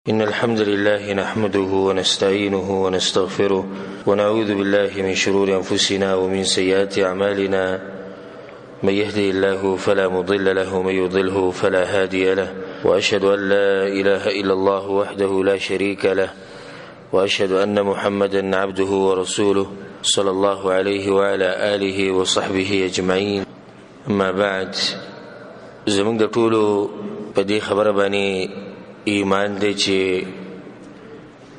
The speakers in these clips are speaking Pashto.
إن الحمد لله نحمده ونستعينه ونستغفره ونعوذ بالله من شرور أنفسنا ومن سيئات أعمالنا، من يهده الله فلا مضل له ومن يضله فلا هادي له، وأشهد أن لا إله إلا الله وحده لا شريك له، وأشهد أن محمدا عبده ورسوله صلى الله عليه وعلى آله وصحبه أجمعين. أما بعد، زمونږ د ټولو په دې خبره باندې ایمان دی چې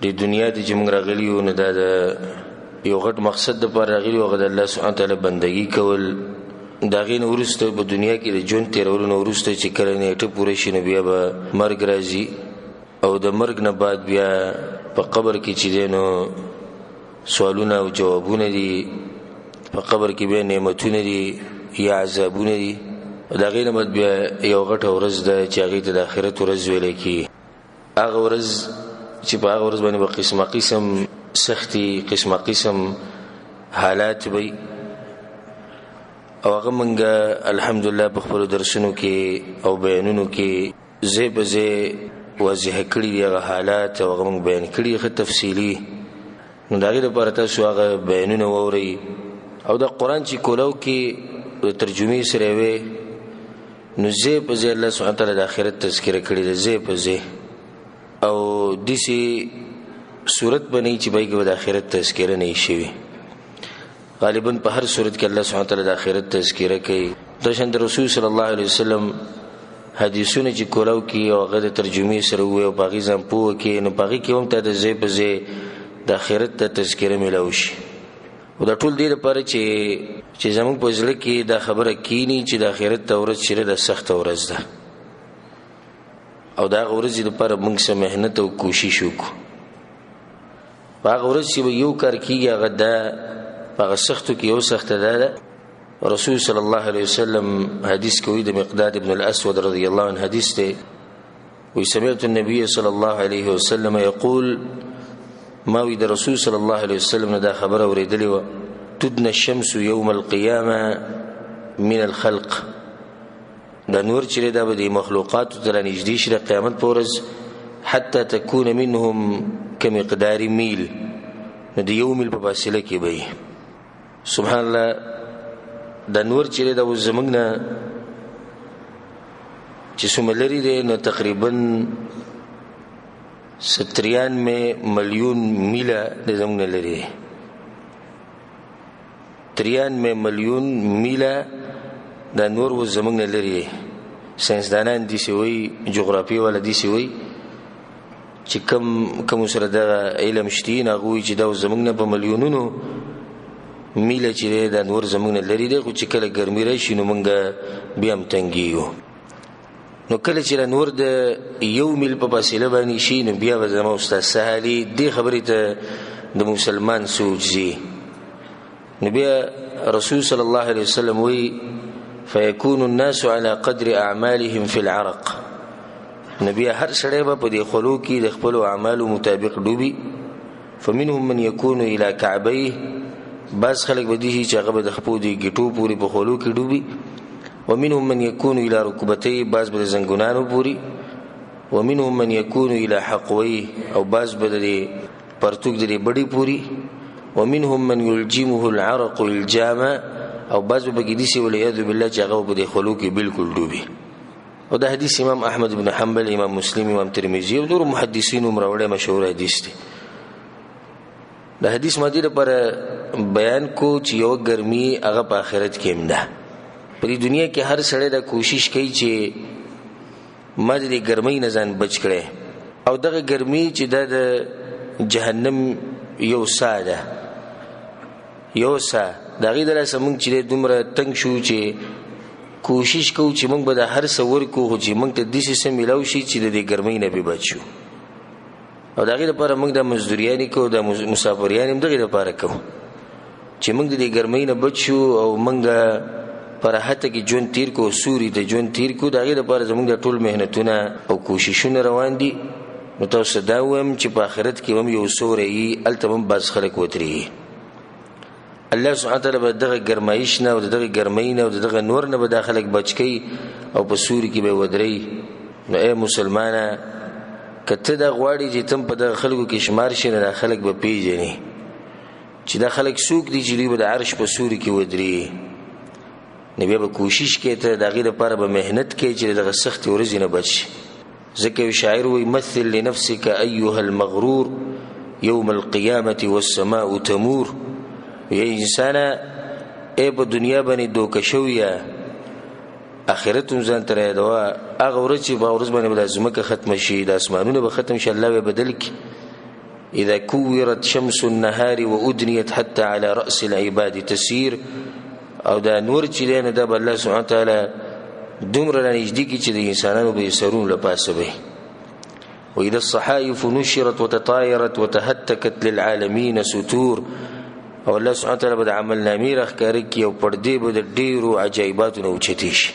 د دنیا ته چې موږ راغلي یو، نو دا د یو غټ مقصد دپاره راغلي یو، هغه د الله سبحانه وتعالی بندګي کول. د هغې نه وروسته په دنیا کې د ژوند تېرولو نه وروسته چې کله نیټه پوره شي، نو بیا به مرګ راځي، او د مرګ نه بعد بیا په قبر کې چې دی نو سوالونه او جوابونه دي، په قبر کې بیا نعمتونه دي یا عذابونه دي. د هغې نه بعد بیا یو غټه ورځ ده چې هغې ته د آخرت ورځ ویلی کېږي. هغه ورځ چې په هغه ورځ باندې به قسمه قسم سختي، قسمه قسم حالات به وي، او هغه موږ الحمدلله په خپلو درسونو کې او بیانونو کې ځای په ځای واضح کړي دي هغه حالات، او هغه موږ بیان کړي ښه تفصیلي. نو د هغې لپاره تاسو هغه بیانونه واورئ. او د قرآن چې کولاو کې د ترجمې سره وي، نو ځای په ځای الله سبحانه وتعالی د آخرت تذکره کړې ده، ځای په ځای. او داسې صورت به نه وي چې په هغې کې به د آخرت تذکره نه وي شوې. غالبا په هر صورت کې الله سبحانه وتعالی د آخرت تذکره کوي. دا شان د رسول صلی الله علیه وسلم حدیثونه چې کولاو کې او هغه د ترجمې سره ووایي او په هغې ځان پوه کړي، نو په هغې کې هم ته د ځای په ځای د آخرت د تذکره میلاو شي. او دا ټول دې لپاره چې زموږ په زړه کې دا خبره کینی چې د آخرت ته ورځ چې ده سخته ورځ ده، او د هغه ورځې لپاره موږ څه محنت او کوشش وکړو. په هغه ورځ چې به یو کار کېږي، هغه دا په هغه سختو کې یو سخته دا ده. رسول صلی الله علیه وسلم حدیث کوي، د مقداد ابن الاسود رضی الله عنه حدیث دی، وی سمعت النبي صلی الله علیه وسلم یقول، ما وی د رسول صلی الله علیه وسلم نه دا خبره اورېدلې وه، تدنى الشمس يوم القيامة من الخلق. دا نور چې دا به د مخلوقاتو ته رانږدې شي د قیامت په ورځ، حتی تكون منهم كمقدار میل، نو د یو میل په فاصله کې به وي. سبحان الله، دا نور چې دا اوس زموږ نه چې څومره لرې دی، نو تقریبا 93 میلیون میله د زموږ نه لرې دی. 93 میلیون میله دا نور اوس زموږ نه لرې دی. ساینسدانان داسې وایي، جغرافیې والا داسې وایي چې کم سره دغه علم شته، نو هغه وایي چې دا اوس زموږ نه په میلیونونو میله چې دی دا نور زموږ نه لرې دی، خو چې کله ګرمي راشي نو موږ بیا هم تنګېږو. نو کله چې دا نور د یو میل په فاصله باندې شي، نو بیا به زما استاد سهالي دې خبرې ته د مسلمان سوچ ځي. نو بیا رسول صلی الله علیه وسلم وایي فیکون الناس على قدر اعمالهم في العرق. نو بیا هر سړی به په دې خولو کې د خپلو اعمالو مطابق ډوبي. فمنهم من يكون الى كعبيه، بعض خلک به دي چې هغه به د خپو دې ګټو پورې په خولو کې ډوبي. ومنهم من يكون الى ركبتيه، بعض به د زنګونانو پورې. ومنهم من يكون الى حقويه، او بعض به د دې پرتوګ د دې بډې پورې. ومنهم من يلجمه العرق الجاما، او بعض به پکې داسې والعیاذ بالله چې هغه به په دې خولو کې بالکل ډوبي. او دا حدیث امام احمد بن حنبل، امام مسلم، امام ترمذي او نورو محدثینو هم راوړی مشهور حدیث دی. دا حدیث ما دې لپاره بیان کو چې یو ګرمي هغه په آخرت کې هم ده. په دې دنیا کې هر سړی دا کوشش کوي چې ما د دې ګرمۍ نه ځان بچ کړی، او دغه ګرمي چې دا د جهنم یو ساه ده، یو ساه د هغې د لاسه موږ چې دی دومره تنګ شو چې کوشش کوو چې موږ به د هر څه ورکړو، خو چې موږ ته داسې څه میلاو شي چې د دې ګرمۍ نه پرې بچ شو. او د هغې لپاره موږ دا مزدوریانې کوو، دا مسافریانې هم دغې لپاره کوو چې موږ د دې ګرمۍ نه بچ شو او موږ په راحته کې ژوند تېر کړو، سوري ته ژوند تېر کړو. د هغې لپاره زموږ دا ټول محنتونه او کوششونه روان دي. نو تاسو ته دا ووایم چې په آخرت کې به هم یو سوری وي، هلته به هم بعض خلک ودرېږي. الله سبحانه وتعالی به دغه ګرمایش نه او د دغه ګرمۍ نه او د دغه نور نه به دا خلک بچ کوي او په سوري کې به یې ودروي. نو ای مسلمانه، که ته دا غواړې چې تم په دغه خلکو کې شمار شې، نو دا خلک به پیژنې چې دا خلک څوک دي چې دوی به د عرش په سوري کې ودري. نو بیا به کوشش کوې ته د هغې دپاره به محنت کوې چې دغه سختې ورځې نه بچ شي. ځکه یو شاعر وایي مثل لنفسك ایها المغرور یوم القیامة والسماء تمور. یا انسانه ای په دنیا باندې دوکه شویه، آخرت هم ځان ته رایادوه. هغه ورځ چې په ورځ باندې به دا ځمکه ختمه شي، د اسمانونه به ختم شي، الله به بدل کړي. اذا كورت شمس النهار وأدنيت حتى على رأس العباد تسير. او دا نور چې دی نو دا به الله سبحانه وتعالی دومره رانږدې کړي چې د انسانانو به یې سرونو له پاسه به. وإذا الصحائف نشرت وتطايرت وتهتكت للعالمين ستور. او الله سبحانه وتعالی به د عمل نامې راښکاره کړي او پردې به د ډېرو عجایباتو نه اوچتې شي.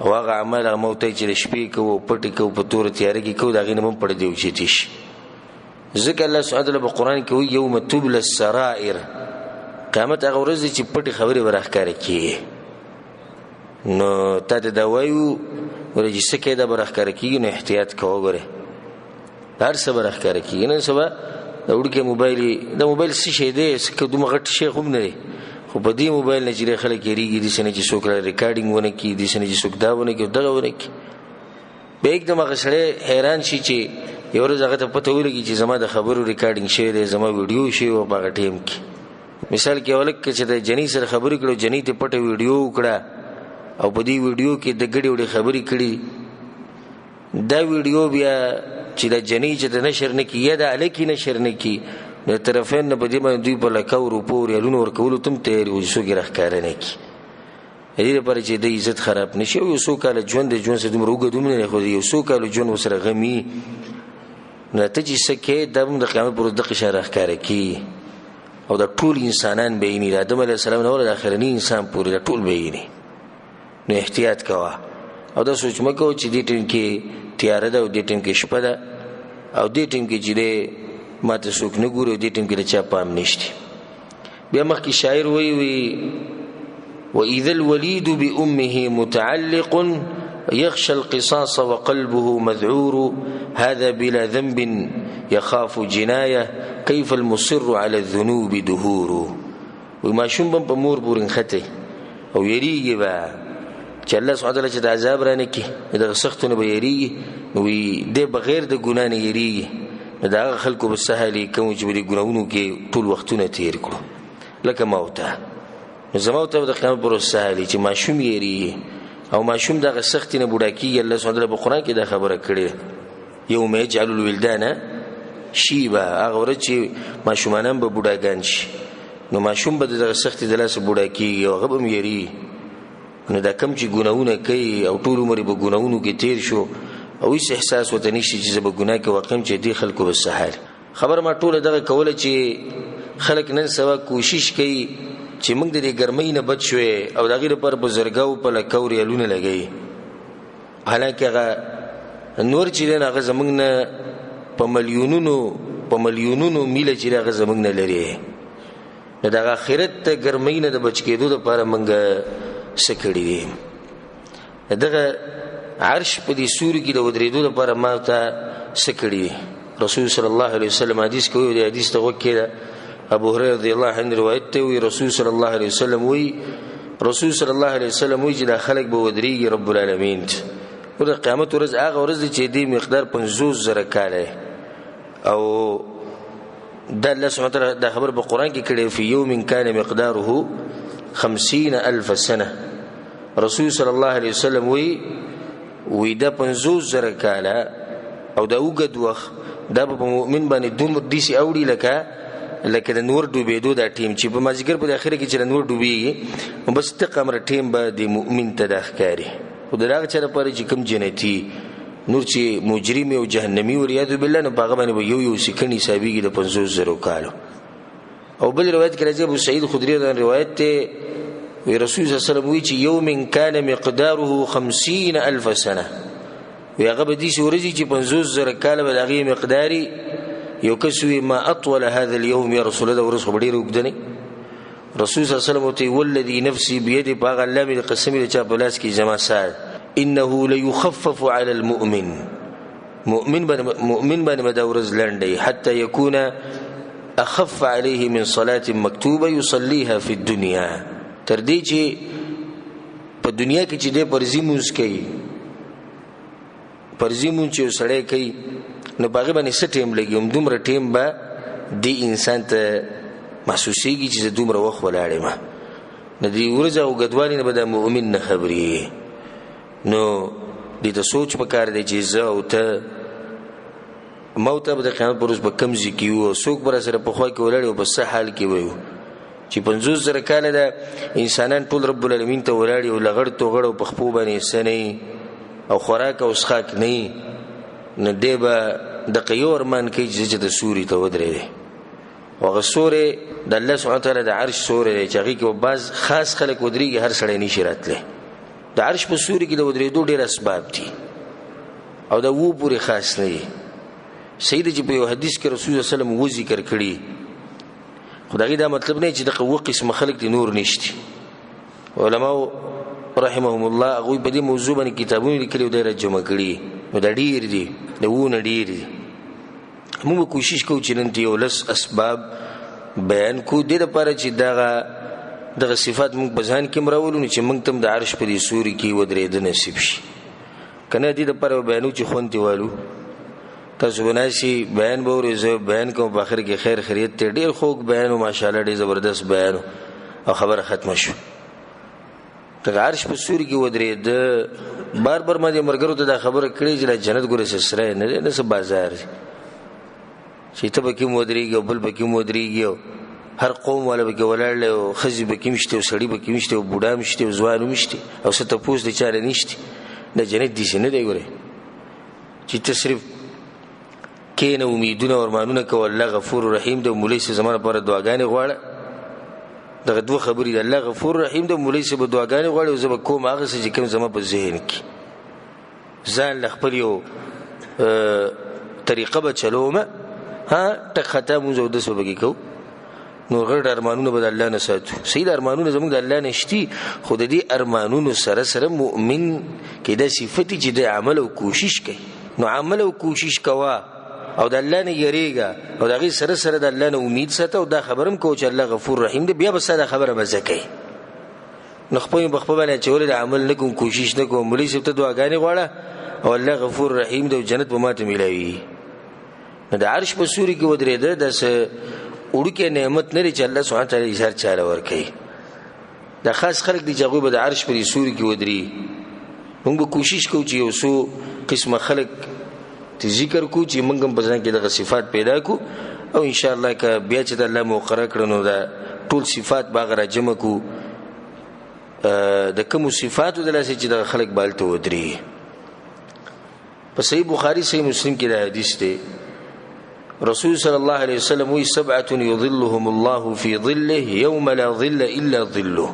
او هغه عمل هغه موته چې د شپې کوو او پټې کوو، په توره تیاره کې کوو، د هغې نه به هم پردې اوچتې شي. ځکه الله سبحانه وتعالی په قرآن کې وایي یوم تبلی السرائر، قیامت هغه ورځ دی چې پټې خبرې به راښکاره کېږي. نو تا ته دا وایو ګوره چې څه کوې دا به راښکاره کېږي، نو احتیاط کوه. ګوره هر څه به راښکاره کېږي. نن سبا د وړوکی موبایل، دا موبایل څه شی دی، څه که دومره غټ شی خو هم نه دی، خو په دې موبایل نه چې دی خلک یېرېږي، داسې نه چې څوک را ریکارډینګ ونه کړي، داسې نه چې څوک دا ونه کړي دغه ونه کړي. بیا یکدم هغه سړی حیران شي چې یوه ورځ هغه ته پته ولګي چې زما د خبرو ریکارډینګ شوی دی، زما ویډیو شوی وه په هغه ټایم کې. مثال کې یو هلک که چې د جنۍ سره خبرې کړې، جنۍ ته پټه ویډیو وکړه او په دې ویډیو کې د ګډې وډې خبرې کړي، دا ویډیو بیا چې د جنۍ چې د نشر نه کړي یا د هلک یې نشر نه کړي، نو طرفین نه په دې باندې دوی په لکاو روپو ریالونو ورکولو ته هم تیار وي چې څوک یې راښکاره نه کړي. د دې لپاره چې د عزت خراب نه شي. یو څو کاله ژوند د ژوند څه دومره اوږد هم نه دی، خو یو څو کاله ژوند ورسره غمي. نو ته چې څه کوې دا به هم د قیامت پر ورځ دقه شان راښکاره کېږي. او دا ټول انسانان به یې د آدم علیه السلام نه د اخرني انسان پورې دا ټول به یې. نو احتیاط کوه او دا سوچ مه کوه چې دې ټیم کې تیاره ده او دې ټیم کې شپه ده او دې ټیم کې چې دی ما ته څوک نه ګوري او دې ټیم کې د چا پام نشته. بیا مخکې شاعر وایي وي وإذا الوليد بأمه متعلق يخشى القصاص وقلبه مذعور هذا بلا ذنب يخاف جناية كيف المصر على الذنوب دهور. وماشوم بم په مور پورې نښتی او یریږي به چې الله سبحانه وتعالی چې د عذاب رانه کړي، دغه سختو نه به یریږي. نو وایي دی بغیر د ګناه نه یریږي، نو د هغه خلکو به څه حال وي کوم چې په دې ګناهونو کې ټول وختونه تېر کړو لکه ما او ته. نو زما او ته به د قیامت پر ورځ څه حال وي چې ماشوم یریږي او ماشوم دغه سختې نه بوډا کېږي. الله سبحانه وتعالی په قرآن کې دا خبره کړې، یوم یجعل الولدان شیبا، هغه ورځ چې ماشومانان به بوډاګان شي، نو ماشوم به د دغه سختې د لاسه بوډا کېږي او هغه به هم یریږي. نو دا کم چې ګناهونه کوي او ټول عمر یې په ګناهونو کې تېر شو او هېڅ احساس ورته نشته چې زه به ګناه کې واقع یم، چې دې خلکو به څه حال. خبره ما ټوله دغه کوله چې خلک نن سبا کوشش کوي چې موږ د دې ګرمۍ نه بچ شوې او د هغې لپاره په زرګاو په لکاو ریالونه لګوي، حالانکه هغه نور چې دی هغه زموږ نه په میلیونونو میله چې دی هغه زموږ نه لري. نو دغه آخرت ته ګرمۍ نه د بچ کېدو دپاره موږ څه کړي دي؟ دغه عرش په دې سوري کې د ودرېدو دپاره ما ته څه کړي دي؟ رسول صلی الله علیه وسلم حدیث کوي، دې حدیث ته غوږ کېږده. ابو هريره رضی الله عنه روایت ته وایي رسول صلی الله علیه وسلم وایي، رسول صلی الله علیه وسلم وایي چې دا خلک به ودرېږي رب العالمین ته. د قیامت ورځ هغه ورځ ده چې دې مقدار 50,000 کاله او دا الله سبحانه وتعالی دا خبر په قرآن کې کړې، فی یوم کان مقداره 50,000 سنه. رسول صلی الله علیه وسلم وایي دا 50,000 کاله او دا اوږد وخت دا به په مؤمن باندې دومره داسې اوړي لکه د نور ډوبېدو دا ټیم چې په مازدیګر په اخره کې چې د نور ډوبېږي، نو بس دقه امره ټیم به د مؤمن ته دا ښکاري. خو د هغه چا لپاره چې کوم جنتي نور چې مجرم او جهنمي والعیاذ بالله، نو په هغه باندې به یو یو سیکنډ حسابېږي د 50,000 کالو. او بل روایت کې راځي ابو سعید خدري رضی روایت ته وی رسول صلی الله علیه وسلم وی چې یوم کان مقداره 50,000 سنه، وی هغه به داسې ورځي چې 50,000 کاله به د هغې مقداري. یو کس وی ما اطول هذا اليوم یا رسول الله، دا ورځ خو به ډېره اوږده نه. رسول صلی الله علیه وسلم ورته والذي نفسي بيده، په هغه الله مې د قسم دی چا په لاس کې زما ساه، انه ليخفف على المؤمن، مؤمن باندې به دا ورځ لنډه وي، حتی یکون اخف علیه من صلاة مکتوبه یصلیها فی الدنیا، تر دې چې په دنیا کې چې دی فرضي مونځ کوي، فرضي مونځ چې یو سړی کوي نو په هغې باندې څه ټایم لګي، همدومره ټایم به دې انسان ته محسوسېږي چې زه دومره وخت ولاړ یم. نو دې ورځ او ګدوالي نه به د مؤمن نه خبرېږي. نو دې ته سوچ پکار دی چې زه او ته ما او ته به د قیامت پر ورځ په کوم ځای کې یو، او څوک به راسره په خوا کې ولاړ یو، په څه حال کې به یو، چې 50,000 کاله ده انسانان ټول رب العالمین ته ولاړ یو، لغړ توغړ او په خپو باندې څه نه وي او خوراک او څښاک نه وي، نو دی به دقه یو ارمان کوي چې زه چې د سوري ته ودرېدی. او هغه سوری د الله سبحانه وتعالی د عرش سوری دی چې هغې کې به بعض خاص خلک ودرېږي، هر سړی نه شي راتلی. د عرش په سوري کې د ودرېدو ډېر اسباب دي او دا وو پورې خاص نه دي. صحیح ده چې په یو حدیث کې رسول الله صلی الله علیه وسلم و ذکر کړي، خو د هغې دا مطلب نه چې دغه اووه قسمه خلک دي نور نشتي. علماو رحمهم الله هغوی په دې موضوع باندې کتابونه لیکلي او دا یې راجمع کړي، نو دا ډېر دي، د اوو نه ډېر دي. موږ به کوشش کوو چې نن یو لس اسباب بیان کړو، دې لپاره چې دغه صفات موږ په ځان کې هم راولو، نو چې موږ ته هم د عرش په دې سوري کې ودرېده نصیب شي. که نه دې لپاره به بیانو چې خوند ترې والو. تاسو به ناست بیان به اورئ، زه بیان کوم، په آخر کې خیر خیریت دی، ډېر خوږ بیان و، ماشاءالله ډېر زبردست بیان و، او خبره ختمه شوه. دغه عرش په سوري کې ودرېده. بار بار ما دې ملګرو ته دا خبره کړې چې دا جنت ګورې څه سری نه دی، نه څه بازار دی چې ته پکې هم ودرېږي او بل پکې هم ودرېږي او هر قوم والا پکې ولاړ دی او ښځې پکې هم شته او سړي پکې هم شته او بوډا هم شته او ځوان هم شته او څه تپوس د چا نه نشته. دا جنت داسې نه دی ګورې چې ته صرف کښېنه امیدونه او ارمانونه کوه، الله غفور رحیم دی، مولوي صاحب زما لپاره دعاګانې غواړه. دغه دوه خبرې دي، الله غفور رحیم دی، مولوي صاحب به دعاګانې غواړي او زه به کوم هغه څه چې کوم زما په ذهن کې ځان له خپل یو طریقه به چلوم، ها ټک خطا مونځ اودس به پکې کوو، نو غټ ارمانونه به د الله نه ساتو. صحیح ده، ارمانونه زموږ د الله نه شتي، خو د دې ارمانونو سره سره مؤمن کې دا صفت چې د عمل او کوشش کوي. نو عمل او کوشش کوه او د الله نه یریږه او د هغې سره سره د الله نه امید ساته، او دا خبره هم کوه چې الله غفور رحیم دی، بیا به ستا دا خبره مزه کوي. نو خپل مې په خپل باندې اچولې ده، عمل نه کوم، کوشش نه کوم، مولوي صاحب ته دعاګانې غواړه او الله غفور رحیم دی او جنت به ماته میلاوي. نو د عرش په سوري کې ودرېده داسې وړوکی نعمت نه دی چې الله سبحانه وتعالی یې هر چا له ورکوي. دا خاص خلک دي چې هغوی به د عرش په دې سوري کې ودري. موږ به کوشش کوو چې یو څو قسمه خلک ته ذکر کړو چې موږ هم په ځان کې دغه صفات پیدا کړو، او انشاءالله که بیا چې د الله مقرر کړو نو دا ټول صفات به هغه راجمع کړو، د کومو صفاتو د لاسه چې دغه خلک به هلته ودري. په صحیح بخاري صحیح مسلم کې دا حدیث دی، رسول صلی الله علیه وسلم وی سبعة یظلهم الله فی ظله یوم لا ظل الا ظله.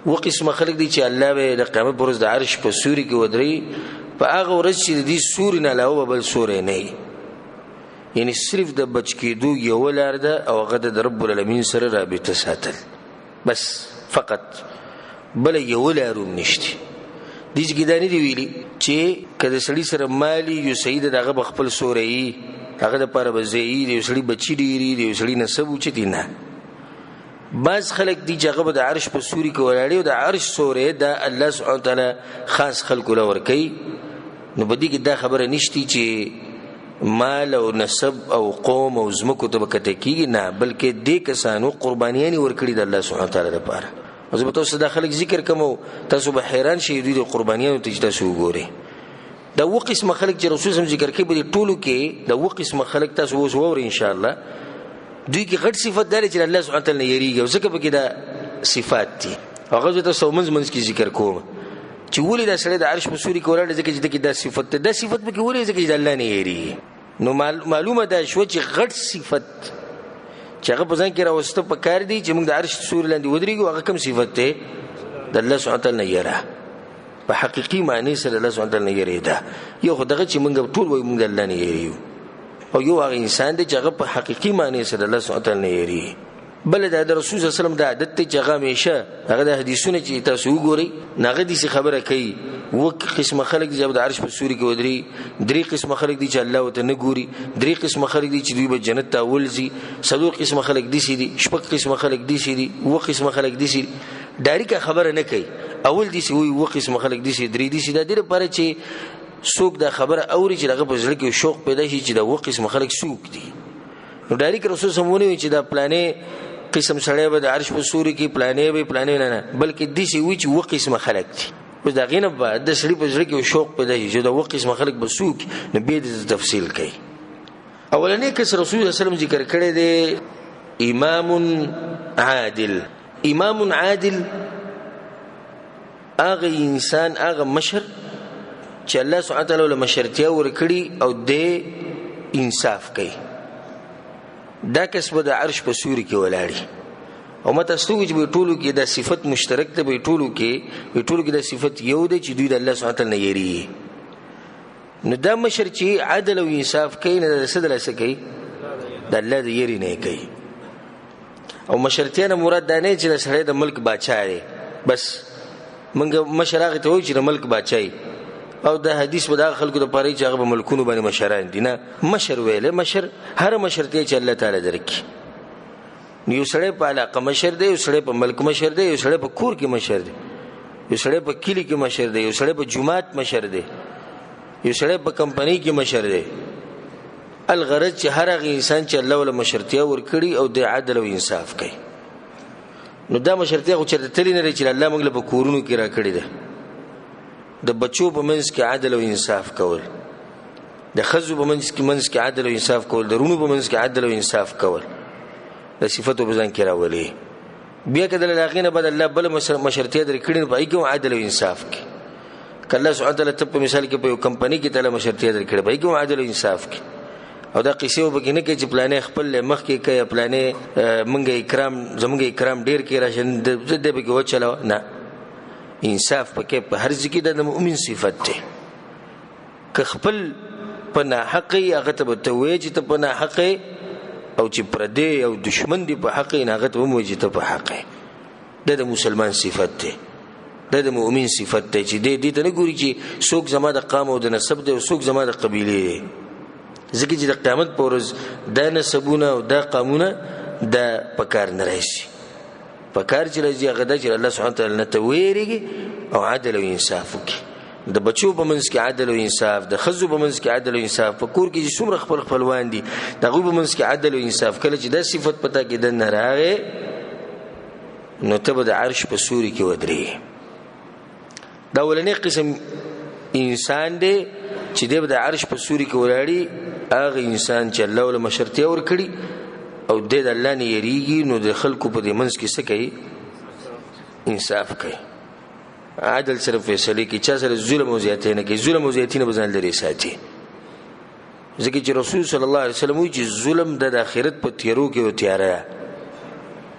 و قسمه خلک دي چې الله به د قیامت پر ورځ د عرش په سوري کې ودري، په هغه ورځ چې د دې سوري نه علاوه به بل سوری نه وي، یعنی صرف د بچ کېدو یوه لار ده او هغه د رب العالمین سره رابطه ساتل، بس فقط، بله یوه لار هم نشته. دې چې دا نه دي ویلي چې که د سړي سره مال وي یو صحیح ده د هغه به خپل سوری وي، هغه دپاره به ځای وي، د یو سړي بچي ډېر وي، د یو سړي نسب اوچت وي، نه. بعض خلک دي چې هغه به د عرش په سوري کې ولاړ وي او د عرش سوری دا الله سبحانه وتعالی خاص خلکو له ورکوي. نو په دې کې دا خبره نشته چې مال او نسب او قوم او ځمکو ته به کته کېږي، نه، بلکې دې کسانو قربانیانې ورکړي د الله سبحانه وتعالی لپاره. او زه به تاسو ته دا خلک ذکر کوم او تاسو به حیران شئ دوی د قربانیانو ته چې تاسو وګورئ. دا اووه قسمه خلک چې رسول صلی الله علیه وسلم ذکر کوي، په دې ټولو کې دا اووه قسمه خلک تاسو اوس واورئ انشاءالله. دوی کې غټ صفت دا دی چې الله سبحانه وتعالی نه یریږي، او ځکه پکې دا صفات دي. هغه زه تاسو منځ منځ کې ذکر کوم چې ولې دا سړی د عرش په سوري کې ولاړ دی، ځکه چې ده کې دا صفت دی. دا صفت پکې ولې؟ ځکه چې د الله نه یریږي. نو معلومه دا شوه چې غټ صفت چې هغه په ځان کې راوسته په کار دی چې موږ د عرش سوري لاندې ودرېږو، هغه کوم صفت دی؟ د الله سبحانه وتعالی نه یره، په حقیقي معنی سره الله سبحانه وتعالی نه یریده. یو خو دغه چې موږ ټول وایو موږ د الله نه یریږو، او یو هغه انسان دی چې هغه په حقیقي معنی سره الله سبحانه وتعالی نه یریږي. بله دا د رسول صلی الله علیه وسلم دا عادت دی چې هغه همیشه هغه د حدیثونه چې تاسو وګورئ نو هغه داسې خبره کوي و قسمه خلک دي چې د عرش په سوري کې ودري، درې قسمه خلک دي چې الله ورته نه ګوري، درې قسمه خلک دي چې دوی به جنت ته اول ځي، څلور قسمه خلک داسې دي، شپږ قسمه خلک داسې دي، اووه قسمه خلک داسې دي. ډایرکه خبره نه کوي، اول داسې وایي اووه قسمه خلک داسې، درې داسې. دا دې لپاره چې څوک دا خبره اوري چې د هغه په زړه کې شوق پیدا شي چې دا اووه قسمه خلک څوک دي. نو ډایرک رسول سم ونه وایي چې دا پلانې قسم سړی به د عرش په سوري کې پلانې به پلانې، نه نه، بلکې داسې وایي چې اووه قسمه خلک دي. اوس د هغې نه بعد د سړي په زړه کې شوق پیدا شي چې دا اووه قسمه خلک به څوک، نو بیا د تفصیل کوي. اولنی کس رسول الله صلی الله علیه وسلم ذکر کړی دی امام عادل. امام عادل هغه انسان، هغه مشر چې الله سبحانه وتعالی له مشرتیا ورکړي او دی انصاف کوي، دا کس به د عرش په سیوري کې ولاړي. او ما تاسو ته وویل چې په ټولو کې دا صفت مشترک دی، په ټولو کې دا صفت یو دی چې دوی د الله سبحانه وتعالی نه یریږي. نو دا مشر چې عدل او انصاف کوي، نه د څه د لاسه کوي؟ د الله د یرې نه کوي. او مشرتیا نه مراد دا نه چې د سړی د ملک باچا دی، بس موږ مشر هغه ته وایو چې د ملک باچا دی، او دا حدیث به د هغه خلکو دپاره چې هغه به ملکونو باندې مشران دي. نه، مشر ویلی، مشر هره مشرتیا چې الله تعالی درکړي. نو یو سړی په علاقه مشر دی، یو سړی په ملک مشر دی، یو سړی په کور کې مشر دی، یو سړی په کلي کې مشر دی، یو سړی په جومات مشر دی، یو سړی په کمپنۍ کې مشر دی. الغرض چې هر هغه انسان چې الله وله مشرتیا ورکړي او د عدل او انصاف کوي، نو دا مشرتیا خو چېرته تللې نه دی چې الله موږ له په کورونو کې راکړې ده. د بچو په منځ کې عدل او انصاف کول، د ښځو په منځ کې عدل او انصاف کول، د وروڼو په منځ کې عدل او انصاف کول، د صفتو په ځان کې راولي. بیا که د هغې نه بعد الله بله مشرتیا درکړي، نو په هغې کې هم عدل او انصاف کوي. که الله سبحانه وتعالی ته په مثال کې په یو کمپنۍ کې تعالی مشرتیا درکړي، په هغې کې هم عدل او انصاف کوي. او دا قصې به پکې نه کوي چې پلانې خپل له مخکې کوي، پلانې موږ اکرام، زموږ اکرام ډېر کوي، راشه زه دی پکې وچلوه. نه، انصاف پکې په هر ځای کې دا د مؤمن صفت دی. که خپل په ناحقه یې، هغه ته به ته وایې چې ته په ناحقه یې، او چې پردی او دښمن دی په حق یې، نو هغه ته هم وایې چې ته په حق یې. دا د مسلمان صفت دی، دا د مؤمن صفت دی چې دی دې ته نه ګوري چې څوک زما د قام او د نسب دی او څوک زما د قبیلې دی، ځکه چې د قیامت په ورځ دا نسبونه او دا قامونه دا په کار نه راشي. په کار چې راځي هغه دا چې الله سبحانه وتعالی نه ته ویرېږي او عدل او انصاف وکړي. د بچو په منځ کې عدل او انصاف، د ښځو په منځ کې عدل او انصاف، په کور کې چې څومره خپل خپلوان دي د هغوی په منځ کې عدل او انصاف. کله چې دا صفت په تا کې دننه راغی، نو ته به د عرش په سوري کې ودرېږې. دا اولنی قسم انسان دی چې دی به د عرش په سوري کې ولاړي، هغه انسان چې الله له مشرتیا ورکړي او دی د الله نه یریږي، نو د خلکو په دې منځ کې څه کوي؟ انصاف کوي، عدل سره فیصلې کوي، چا سره ظلم او زیاتی نه کوي، ظلم او زیاتی نه به ځان لرې ساتي. ځکه چې رسول صلی الله علیه وسلم وایي چې ظلم د آخرت په تیارو کې یو تیاره ده،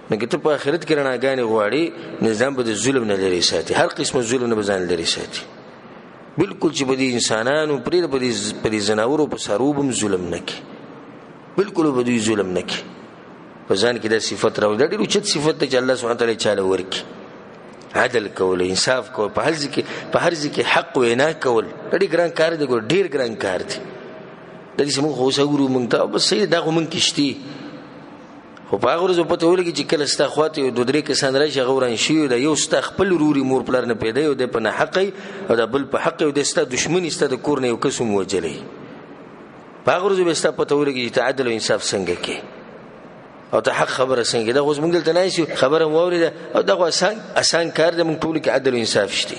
نو که ته په آخرت کې رڼاګانې غواړې، نو ځان به د ظلم نه لرې ساتي، هر قسم ظلم نه به ځان لرې ساتي. بالکل چې په دې انسانانو پرېږده، په دې ځناورو په څاروو به هم ظلم نه کوي، بالکل به دوی ظلم نه کوي. په ځان کې دا صفت راوړي، دا ډېر اوچت صفت دی چې الله سبحانه وتعالی چاله ورکړي. عدل کول، انصاف کول، په هر ځای کې حق وینا کول، دا ډېر ګران کار دی، ګوره ډېر ګران کار دی. دا داسې موږ خو اوس اورو، موږ ته بس صحیح دی، دا خو موږ کې شتي، خو په هغه ورځ به پته ولګي چې کله ستا خوا ته یو دوه درې کسان راشي، هغه وران شوي، دا یو ستا خپل ورور یې مور پلار نه پیدا یو دی په ناحقه یي او دا بل په حق یو دی، ستا دښمن یې، ستا د کور نه یو کس هم وژلی. په هغه ورځ به ستا پته ولګي چې ته عدل او انصاف څنګه کوې او ته حق خبره څنګه کوې. دا خو اوس موږ دلته ناست یو، خبره مو واورېده او دا خو اسان کار دی، موږ ټولو کې عدل او انصاف شته.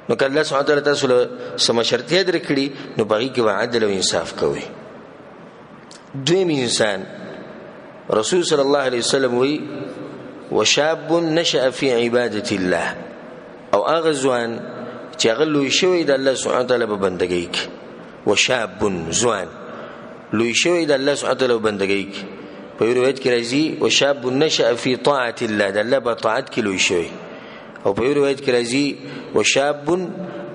نو که الله سبحانه وتعالی تاسو له څه مشرتیا درکړي، نو په هغې کې به عدل او انصاف کوئ. دویم انسان رسول صلی الله علیه وسلم وی وشاب نشأ فی عبادت الله، او هغه ځوان چې هغه لوی شوی د الله سبحانه وتعالی په بندګۍ کې. وشاب ځوان لوی شوی د الله سبحانه وتعالی په بندګۍ کې. په یو روایت کې راځي وشاب نشأ فی طاعة الله، د الله په طاعت کې لوی شوی. او په یو روایت کې راځي وشاب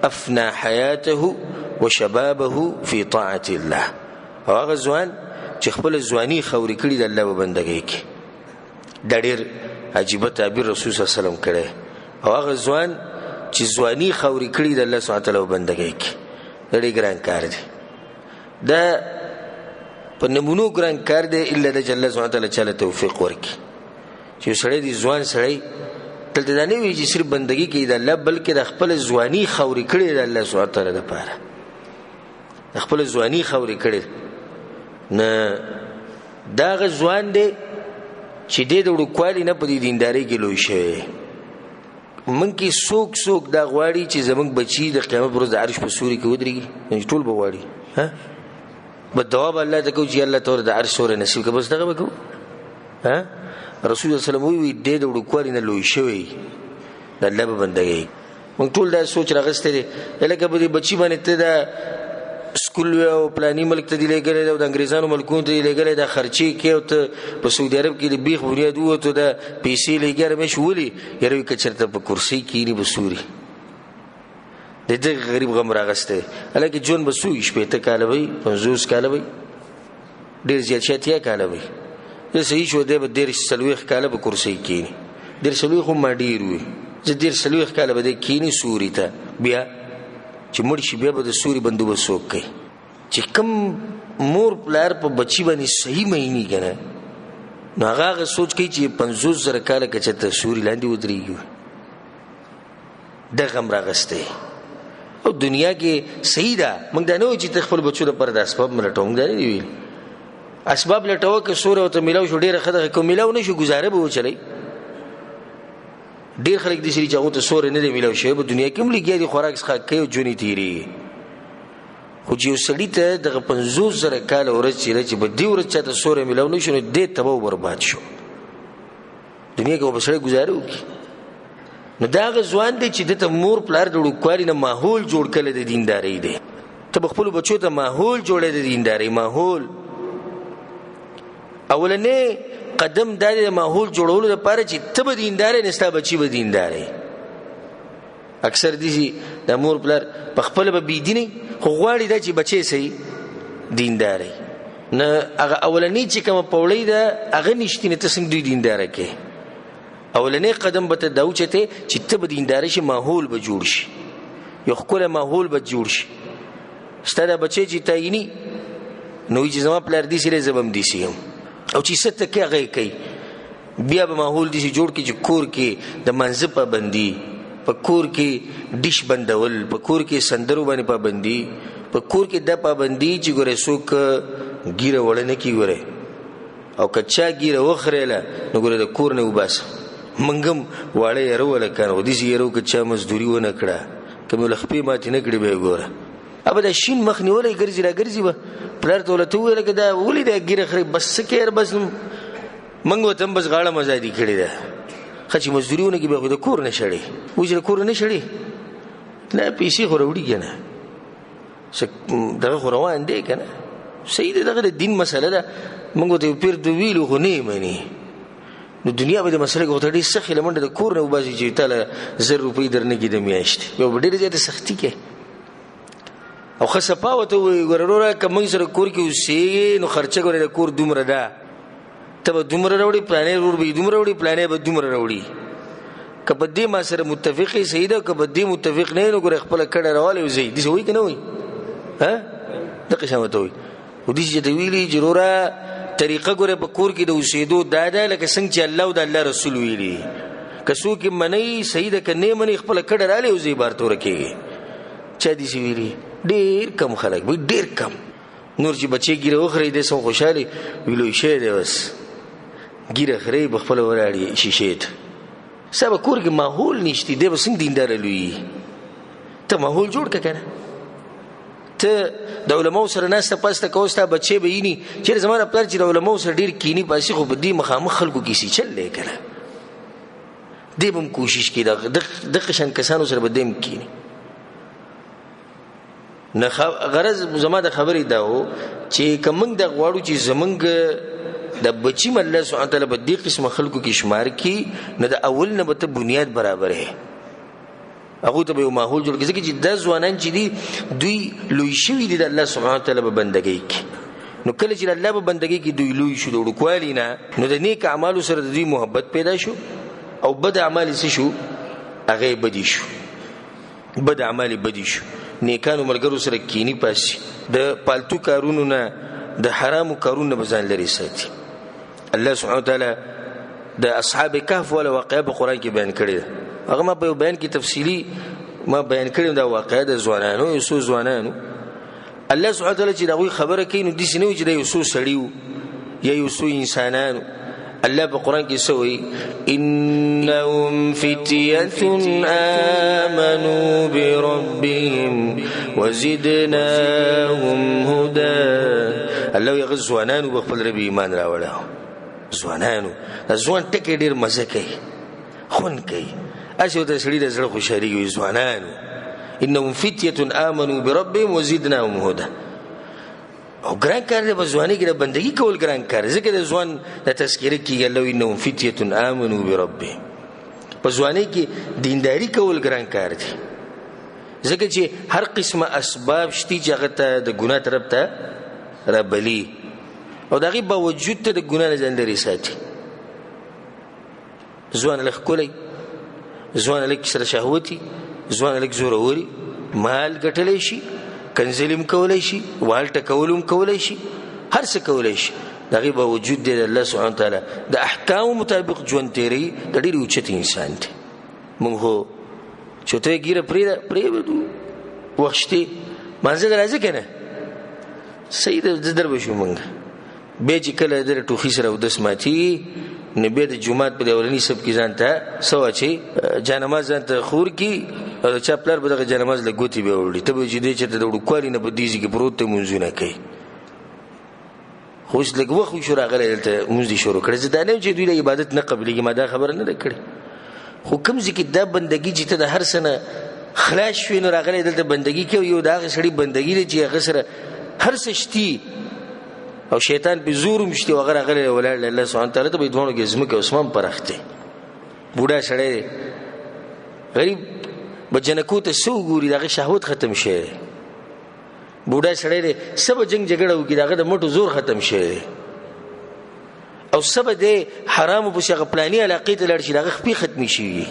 افنا حیاته وشبابه فی طاعة الله، او هغه ځوان چې خپل ځواني خاورې کړي د الله په بندګۍ کې. دا ډېر عجیبه تعبیر رسول صلی الله علیه وسلم کړی. او هغه ځوان چې ځواني خاورې کړي د الله سبحانه وتعالی په بندګۍ کې، دا ډېر ګران کار دی، دا په نمونو ګران کار دی، الا دا چې الله سبحانه وتعالی چاله توفیق ورکړي چې یو سړی دی ځوان سړی دلته دا نه وي چې صرف بندګي کوي د الله، بلکې د خپل ځواني خاورې کړې د الله سبحانه وتعالی دپاره، د خپل ځواني خاورې کړې. نه دا هغه ځوان دی چې دی د وړوکوالي نه په دې دیندارۍ کې لوی شوی. موږ کې څوک څوک دا غواړي چې زموږ بچي د قیامت پر ورځ د عرش په سوري کې ودرېږي؟ یعنې ټول به غواړي، ها به دعا به الله ته کوو چې الله ته د عرش سوری نصیب کړه، بس دغه به کوو. ها رسول الله صلی الله علیه وسلم وایي دی د وړوکوالي نه لوی شوی د الله په بندګۍ. موږ ټول دا سوچ راغستی دی، لکه په دې بچي باندې ته دا سکول وی او پلاني ملک ته دې لېږلی دی او د انګریزانو ملکونو ته دې لېږلی، دا خرچې کوې او ته په سعودي عرب کې د بیخ بنیاد ووتو، دا پیسې لېږي هره میاشت، ولې؟ یاره وایي که چېرته په کرسۍ کښېني به سوري. د دغه غریب غم راغستی دی. هلکه ژوند به څو وي؟ 60 کاله به وي، 50 کاله به وي، ډېر زیات شي 80 کاله به وي. زه صحیح شو دی به 30 40 کاله په کرسۍ کښېني، 30 40 هم ما ډېر وي، زه 30 40 کاله به دی کښېني سوري ته، بیا چې مړ شي بیا به د سوري بندوبست څوک کوي؟ چې کوم مور پلار په بچي باندې صحیح میني که نه، نو هغه هغه سوچ کوي چې 50,000 کاله که چېرته سوري لاندې ودرېږي، دغه غم راغستی. او دنیا کې صحیح ده، موږ دا نه وایو چې ته خپل بچو لپاره د اسباب مه لټوه، موږ دا نه دي ویلي. اسباب لټوه که سوری ورته میلاو شو ډېره ښه ده، که میلاو نه شو ګزاره به وچلوي. ډېر خلک داسې دي چې هغو ته سوری نه دی میلاو شوی، په دنیا کې هم لګیا دي، خوراک څښاک کوي او ژوند یې تېرېږي. خو چې یو سړي ته دغه 50,000 کاله ورځ چې ده، چې په دې ورځ چاته سوری میلاو نه شو، نو دی تباه او برباد شو. دنیا کې به سړی ګزاره وکړي. نو دا هغه ځوان دی چې ده ته مور پلار د وړوکوالي نه ماحول جوړ کړی د دیندارۍ دی. ته به خپلو بچو ته ماحول جوړوې د دیندارۍ ماحول. اولنی قدم دا دی د ماحول جوړولو دپاره چې ته به دیندار یې، نو ستا بچي به دیندار یې. اکثر دي چې د مور پلار په خپله به بېدینه وي، خو غواړي دا چې بچی صحیح دیندار وي. نه هغه اولنی چې کومه پوړۍ ده هغه نشته، نو ته څنګه دوی دینداره کړې؟ اولنی قدم به ته دا اوچتې چې ته به دینداره شي، ماحول به جوړ شي، یو ښکلی ماحول به جوړ شي. ستا دا بچی چې تا ویني نو وایي چې زما پلار داسې دی، زه به هم داسې یم، او چې څه ته کوې هغه یې کوي. بیا به ماحول داسې جوړ کړي چې کور کې د مانځه پابندي، په کور کې ډیش بندول، په کور کې سندرو باندې پابندي، په کور کې دا پابندي چې ګورې څوک ږیره وړه نه کړي ګورې، او که چا ږیره وخریله نو ګورې د کور نه وباسه. موږ هم واړه یره وهلکان خو داسې یره که چا مزدوري ونه کړه، که مې له خپې ماتې نه کړې بیا یې ګوره. ابه دا شین مخ نیولی ګرځي را ګرځي به پلار ته ورته وویل که دا ولې دا ږیره خرې، بس څه کوې یاره، بس موږ ورته هم بس غاړه مزادي کړې ده. ښه چې مزدوري ونه کړي بیا خو د کور نه شړې، وایي چې د کور نه شړې، نه پیسې خو راوړي که نه، څه دغه خو روان دی که نه. صحیح دی، دغه د دین مسله ده، موږ ورته یو پیر ته ویلو خو نه یې مني. نو دنیا به د مسلې کې ورته ډېر سختې له منډه د کور نه وباسي چې تا له 1000 روپۍ در نه کړي د میاشتې، بیا به ډېره زیاته سختي کوي. او ښه صفا ورته ووایي ګوره وروره که موږ سره کور کې اوسېږې نو خرچه ګوره د کور دومره ده، ته به دومره راوړي، پلانی ورور به یې دومره راوړي، پلانی به دومره راوړي. که په دې ما سره متفق یې صحیح ده، که په دې متفق نه یې نو ګوره خپله کډه راوالی وځئ. داسې وایي که نه وایي؟ ها دقه شان ورته وایي. خو داسې چې ته ویلي چې وروره طریقه ګوره په کور کې د اوسېدو دا ده لکه څنګه چې الله او د الله رسول ویلي، که څوک یې منئ صحیح ده، که نه یې منئ خپله کډه رالی وځئ بهر ته ورکېږي. چا داسې ویلي؟ ډېر کم خلک وایي، ډېر کم. نور چې بچی ږیره وخري دی سم خوشحالي وي، لوی شوی دی بس ږیره خري په خپله ولاړ یې شیشې ته. ستا په کور کې ماحول نشته دی به څنګه دینداره لویي؟ ته ماحول جوړ کړه که نه، ته د علماو سره ناسته پاسته کوه، ستا بچی به ویني چېرې زما د پلار چې د علماو سره ډېر کیني پاسي، خو په دې مخامخ خلکو کې څه چل دی که نه، دی به هم کوشش کوي دغه شان کسانو سره به دی هم کیني. نه غرض زما د خبرې دا و چې که موږ دا غواړو چې زموږ د بچي م الله سبحانه وتعالی په دې قسمه خلکو کې شمار کړي، نو د اول نه به ته بنیاد برابرې، هغوی ته به یو ماحول جوړ کړي. ځکه چې دا ځوانان چې دي دوی لوی شوي دي د الله سبحانه وتعالی په بندګۍ کې، نو کله چې د الله په بندګۍ کې دوی لوی شو د وړوکوالي نه، نو د نیک اعمالو سره د دوی محبت پیدا شو او بد اعمال یې څه شو، هغه یې بدې شو. بد اعمال بدی شو، نیکانو ملګرو سره کینی پاسي، د پالتو کارونو نه، د حرامو کارونو نه به ځان لرې ساتي. الله سبحانه وتعالی د اصحاب کهف والا واقعه په قرآن کې بیان کړې ده. هغه ما په یو بیان کې تفصیلي ما بیان کړې دا واقعه د ځوانانو، یو څو ځوانانو. الله سبحانه وتعالی چې د هغوی خبره کوي نو داسې نه وي چې دا یو څو سړي وو یا یو څو انسانانو. الله په قرآن کې څه وایي؟ انهم فتیة آمنوا بربهم وزدناهم هدى. الله وایي هغه ځوانانو به خپل رب ایمان راوړی. ځوانانو، دا ځوان ټکی ډېر مزه کوي، خوند کوي، هسې ورته سړي د زړه خوشحالېږي. وایي ځوانانو انهم فتیة آمنوا بربهم وزدناهم هدى. او ګران کار دی په ځواني کې د بندګي کول ګران کار دی، ځکه د ځوان د تذکره کېږي. الله وایي انهم فتیة آمنوا بربهم. په ځواني کې دینداري کول ګران کار دی، ځکه چې هر قسمه اسباب شته چې هغه ته د ګناه طرف ته رابلي، او د هغې باوجود ته د ګناه نه ځان لرې ساتي. ځوان هلک ښکلی، ځوان هلک سره شهوتي، ځوان هلک زوروري، مال ګټلی شي، کنځلې هم کولی شي، وال ټکول هم کولی شي، هر څه کولی شي. د هغې باوجود دی د الله سبحانه وتعالی د احکامو مطابق ژوند تېروي، د ډېر اوچت انسان دی. موږ خو چې ته یې ږیره پرېږده، پرېږدو وخت شته، مانځه ته راځه که نه، صحیح ده، زه در به شو. موږ بیا چې کله د ټوخي سره اودس ماتېږي، نو بیا د جومات په اولني صف کې ځان ته څه واچوي، جانماز ځان ته خور کړي، او د چا پلار به دغه جانماز له ګوتې بیا وړي. ته به چې دی چېرته د وړوکوالي نه په دې ځای کې پروت دی لمونځونه کوي. خو اوس لږ وخت وشو راغلی دلته لمونځ دې شروع کړی. زه دا نه یم چې دوی له عبادت نه قبلېږي، ما دا خبره نه ده کړې، خو کوم ځای کې دا بندګي چې ته د هر څه نه خلاص شوې نو راغلی دلته بندګي کوي، یو د هغه سړي بندګي دی چې هغه سره هر څه شتي او شیطان په زور هم شتي، او هغه راغلی دی ولاړ دی الله سبحانه وتعالی ته به یې دواړو کې ځمکه او اسمان پرخ دی. بوډا سړی دی، غریب به جنکو ته څه وګوري، د هغه شهوت ختم شوی دی. بوډا سړی دی، څه به جنګ جګړه وکړي، د هغه د مټو زور ختم شوی دی. او څه به دی حرامو پسې هغه پلاني علاقې ته لاړ شي، د هغه خپې ختمې شوي.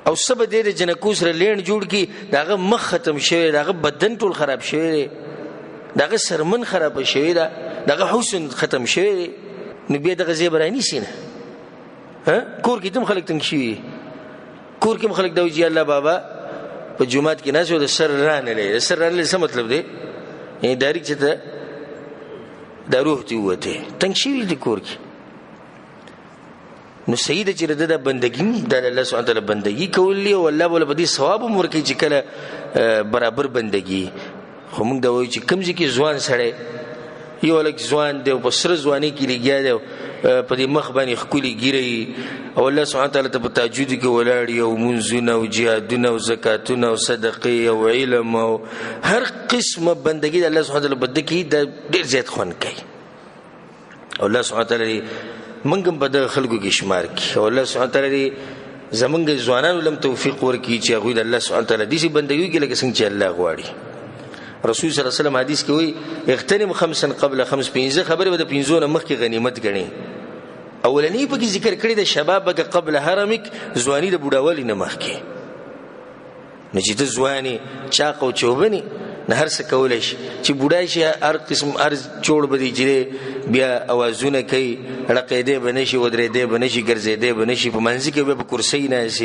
او څه به دی د جنکو سره لېڼ جوړ کړي، د هغه مخ ختم شوی، د هغه بدن ټول خراب شوی دی، د هغه سرمن خرابه شوې ده، د هغه حسن ختم شوی دی. نو بیا دغه ځای به رانیسي نه. کور کې هم خلک تنګ شوي دي، کور کې هم خلک دا وایي چې الله بابا په جومات کې ناست یو، د سر رانلې. د سر رانلې څه مطلب دی؟ یعنې ډایرکټ چې ته دا روح دې ووتې، تنګ شوي دي کور کې. نو صحیح ده چې د ده دا بندګي د الله سبحانه وتعالی بندګي کول دي، او الله به له په دې ثواب هم ورکوي چې کله برابر بندګي. خو موږ دا وایو چې کوم ځای کې ځوان سړی، یو هلک ځوان دی او په سره ځوانۍ کې لګیا دی، په دې مخ باندې ښکلې ږیره وي، او الله سبحانه وتعالی ته په تهجد کې ولاړ وي، او لمونځونه او جهادونه او زکاتونه او صدقې او علم او هر قسمه بندګي د الله سبحانه وتعالی په ده کې دا ډېر زیات خوند کوي. او الله سبحانه وتعالی دې موږ هم په دغه خلکو کې شمار کړي، او الله سبحانه وتعالی دې زمونږ ځوانانو لم توفیق ورکړي چې هغوی د الله سبحانه وتعالی داسې بندګي وکړي لکه څنګه چې الله غواړي. رسول صلی الله علیه وسلم حدیث کې وایي اغتنم خمسا قبل خمس، پنځه خبرې به د پنځو نه مخکې غنیمت ګڼي. اولنی پکې ذکر کړی د شبابک قبل هرمک، ځواني د بوډاوالي نه مخکې. نو چې ته ځواني چاق او چوبني نه هر څه کولی شي، چې بوډا شي هر قسم هر جوړ به دی چې بیا اوازونه کوي، ړقېدی به نه شي، ودرېدی به نه شي، ګرځېدی به نه شي، په منځ کې بیا په کرسۍ ناست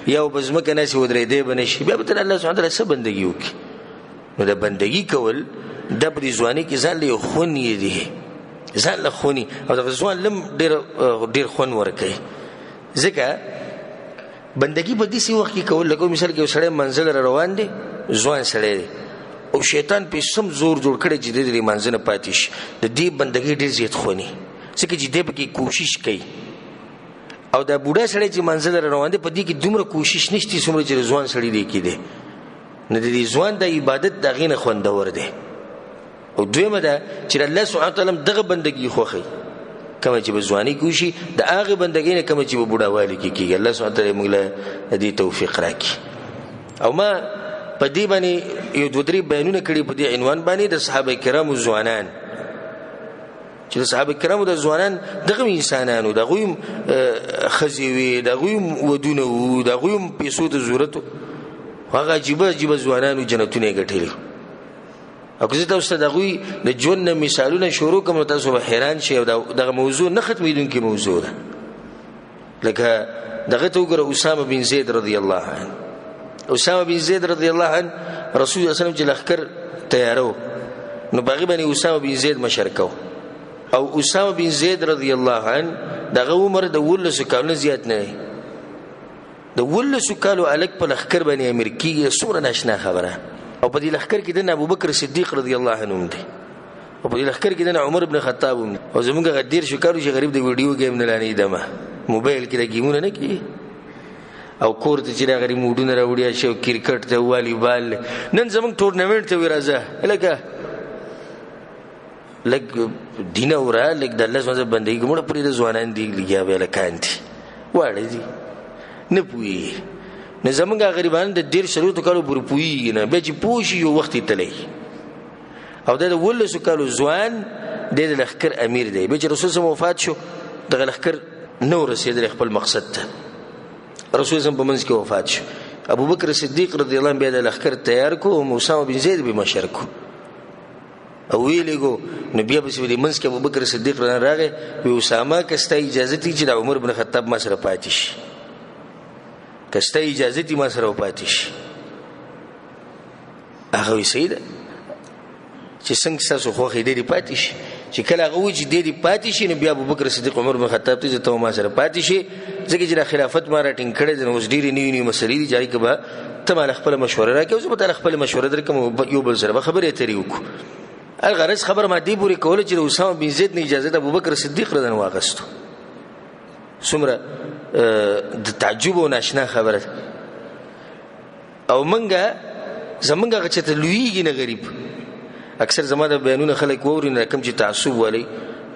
یا په ځمکه ناست ودرېدی به نه شي، بیا به ته الله سبحانه وتعالی څه بندګي وکړي؟ نو د بندګي کول دا په دې ځواني کې ځان له یو خوند یې دی، ځان له خوني، او دغه ځوان لم ډېر ډېر خوند ورکوي. ځکه بندګي په داسې وخت کې کول، لکه مثال کې یو سړی منزل را روان دی، ځوان سړی دی، او شیطان پې سم زور جوړ کړی چې دی د منزل نه پاتې شي، د دې بندګي ډېر زیات خوني، ځکه چې دی پکې کوشش کوي. او دا بوډا سړی چې منزل را روان دی په دې کې دومره کوشش نشته څومره چې د ځوان سړي دی کې دی. نو د دې ځوان د عبادت د هغې نه خوندور دی. او دویمه ده چې الله سبحانه وتعالی دغه بندګي خوښوي کومه چې په ځواني کې وشي، د هغې بندګۍ نه کومه چې په بوډاوالي کې کېږي. الله سبحانه وتعالی موږ له دې توفیق راکړي. او ما په دې باندې یو دوه درې بیانونه کړي په دې عنوان باندې د صحابه کرامو ځوانان، چې د صحابه کرامو د ځوانان دغه انسانانو، د هغوی هم ښځې وې، د هغوی هم ودونه وو، د هغوی هم پیسو ته ضرورت و. خو هغه عجیبه عجیبه ځوانانو جنتونه یې ګټلي. او که زه تاسو ته د هغوی د ژوند نه مثالونه شروع کړم نو تاسو به حیران شئ، او دغه موضوع نه ختمېدونکې موضوع ده. لکه دغه ته وګوره اسامه بن زید رضی الله عنه. اسامه بن زید رضی الله عنه رسول الله صلی الله علیه وسلم چې لښکر تیارو نو په هغې باندې اسامه بن زید مشر کو. او اسامه بن زید رضی الله عنه دغه عمر د 18 کالو نه زیات نه دی. د 18 کالو هلک په لښکر باندې امیر کېږي، څومره ناشنا خبره. او په دې لښکر کې دننه ابوبکر صدیق رضی الله عنه هم دی، او په دې لښکر کې دننه عمر بن خطاب هم دی. او زموږ هغه 30 کالو چې غریب د ویډیو ګیم نه لانې دمه موبایل کې د ګیمونه نه کېږي، او کور ته چې دا غریب موډونه راوړي شي، او کرکټ ته والیبال. نن زموږ ټورنمنټ ته وي راځه لکه لږ دینه وره، لږ د الله سبحانه بندګي مړه پرې د ځوانان دي لګیا به لکان دي واړه دي نه پوهېږي. نو زموږ غریبان د 30 څلوېښتو کالو پورې پوهېږي نه، بیا چې پوه شي یو وخت یې تللی. او دا د 18 کالو ځوان دی د لښکر امیر دی. بیا چې رسول صلی وفات شو دغه لښکر نه ورسېدلی خپل مقصد ته، رسول صلی په منځ کې وفات شو. ابوبکر صدیق رضی الله عنه بیا د لښکر تیار کو، او اسامه بن زید به مشر کو او ویې لېږو. نو بیا پسې په دې منځ کې ابوبکر صدیق رضی الله راغی، وی اسامه که ستا اجازه دي چې د عمر بن خطاب ما سره پاتې شي، که ستا اجازه دي ما سره پاتې شي. هغه وی صحیح ده چې څنګه ستاسو خوښې دی دې پاتې شي. چې کله هغه وایي چې دی دې پاتې شي، نو بیا ابوبکر صدیق عمر بن خطاب ته چې ته ما سره پاتې شي، ځکه چې دا خلافت ما راټینګ کړی دی، نو اوس ډېرې نوې نوې مسلې دي چې هغې کې به ته ما له خپله مشوره راکړې او زه به تا له خپله مشوره درکړم او یو بل سره به خبرې اترې وکړو. الغرض خبره ما دې پورې کوله چې د اسامه بن زید نه اجازه د ابوبکر صدیق رضی الله عنه واخیستو. څومره د تعجب او ناشنا خبره ده. او منګه زمونږ هغه چې ته لویږي نه غریب، اکثر زما د بیانونه خلک واوري نه کوم چې تعصب ولي،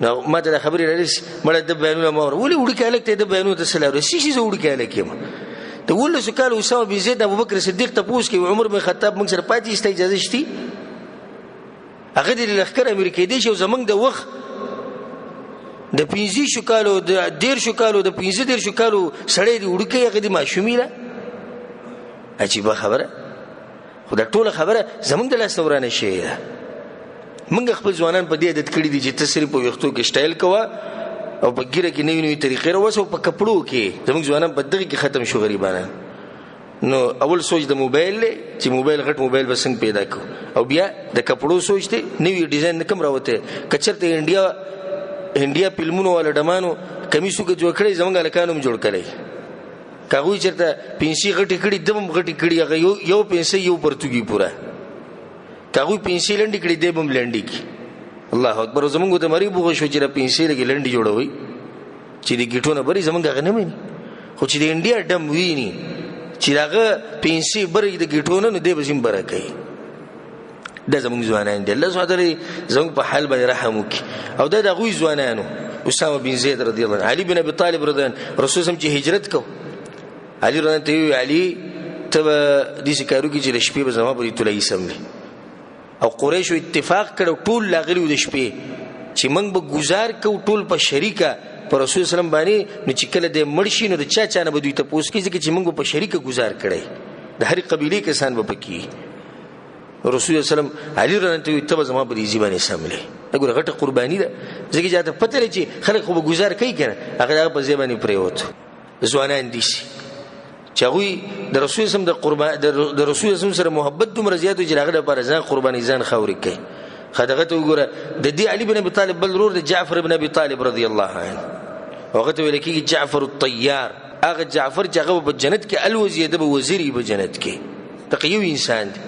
نو ما ته دا خبرې رارسي، مړه د بیانونه ما واوره. ولې وړوکی هلک ته د بیانونو ته څه لار ورسي؟ څه شي زه وړوکی هلک یم؟ د 18 کالو اسامه بن زید ابوبکر صدیق تپوس کوي، عمر بن خطاب موږ سره پاتې ستا اجازه شتي؟ هغه د لښکر امیر کېدی شي، او زمونږ د وخت د 25 کالو، د 30 کالو، د 35 کالو سړی دی وړوکی، هغه د ماشومي ده. عجیبه خبره. خو دا ټوله خبره زمونږ د لاس نه ورانه شوې ده. موږ خپل ځوانان په دې عادت کړي دي چې ته صرف په ویښتو کې سټایل کوه او په ږیره کې نوې نوې طریقې راوسه، او په کپړو کې زمونږ ځوانان په دغه کې ختم شو غریبانان. نو اول سوچ د موبایل دی چې موبایل غټ موبایل به څنګه پیدا کړو، او بیا د کپړو سوچ دی، نوی ډیزاین کوم راوتی. که چېرته انډیا فلمونو والا ډمانو کمیس وکړي جوړ کړی، زمونږ هلکانو هم جوړ کړی. که هغوی چېرته پنسي غټې کړي، ده هم غټې کړي، هغه یو پنسي یو پرتوګي پوره. که هغوی پنسي لنډې کړي، دی به هم لنډې کړي. الله اکبر. زمونږ ته مری بوغه شو چې دا پنسي لږې لنډې جوړوي چې د ګیټونه بري، زمونږ هغه نه مني. خو چې د انډیا ډم ویني چې د هغه پنسي بري د ګیټونه، نو دی به ځین بره کوي. دا زمونږ ځوانان دي. الله سبحانه وتعالی زمونږ په حال باندې رحم وکړي. او دا د هغوی ځوانانو، اسامه بن زید رضی الله عنه، علي بن ابي طالب رضی الله عنه، رسول سم چې هجرت کو، علي رضی الله عنه ته وویل، علي ته به داسې کار وکړي چې د شپې به زما په دې طلایي سملې. او قریشو اتفاق کړو، ټول راغلي وو د شپې چې موږ به ګزار کوو ټول په شریکه پر رسول سلام باندې. نو چې کله دی مړ شي نو د چا چا نه به دوی تپوس کوي، ځکه چې موږ به په شریکه ګزار کړی، د هرې قبیلې کسان به پکې. رسول الله سلام علي رضی الله عنه ته وویل، ته به زما په دې ځای باندې سملې. دا ګوره غټه قرباني ده، ځکه چې هلته پته لري چې خلک خو به ګزار کوي که نه، هغه د هغه په ځای باندې پرېوت. ځوانان دي سي چې هغوی د رسول سم د قربان د رسول سم سره محبت دومره زیات و چې د هغه لپاره ځان قرباني ځان خاورې کوي. ښه دغه ته وګوره، د دې علي بن ابي طالب بل ورور د جعفر بن ابي طالب رضی الله عنه، هغه ته ویل کېږي جعفر الطیار. هغه جعفر چې هغه به په جنت کې الوزي، ده به وزیر وي په جنت کې، دغه یو انسان دی.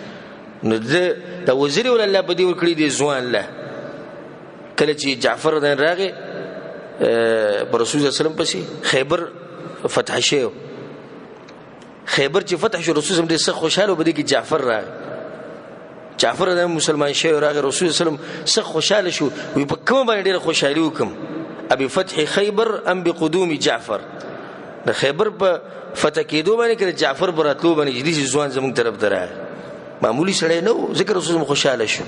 نو ده د وزیر ول الله په دې ورکړي دی ځوان له. کله چې جعفر رضی الله راغی پر رسول الله صلی الله علیه وسلم پسې خیبر فتح شوی، خیبر چې فتح شو رسول الله ډېر سخت خوشحاله و. په دې کې جعفر راغی، جعفر رضی الله مسلمان شوی راغی، رسول الله صلی الله علیه وسلم سخت خوشحاله شو. وی په کومه باندې ډېره خوشحالي وکړم، ابي فتح خیبر ام بقدوم جعفر؟ د خیبر په فتح کېدو باندې که د جعفر په راتلو باندې چې داسې ځوان زموږ طرف ته راغی، معمولي سړی نه و، ځکه رسول الله خوشحاله شو.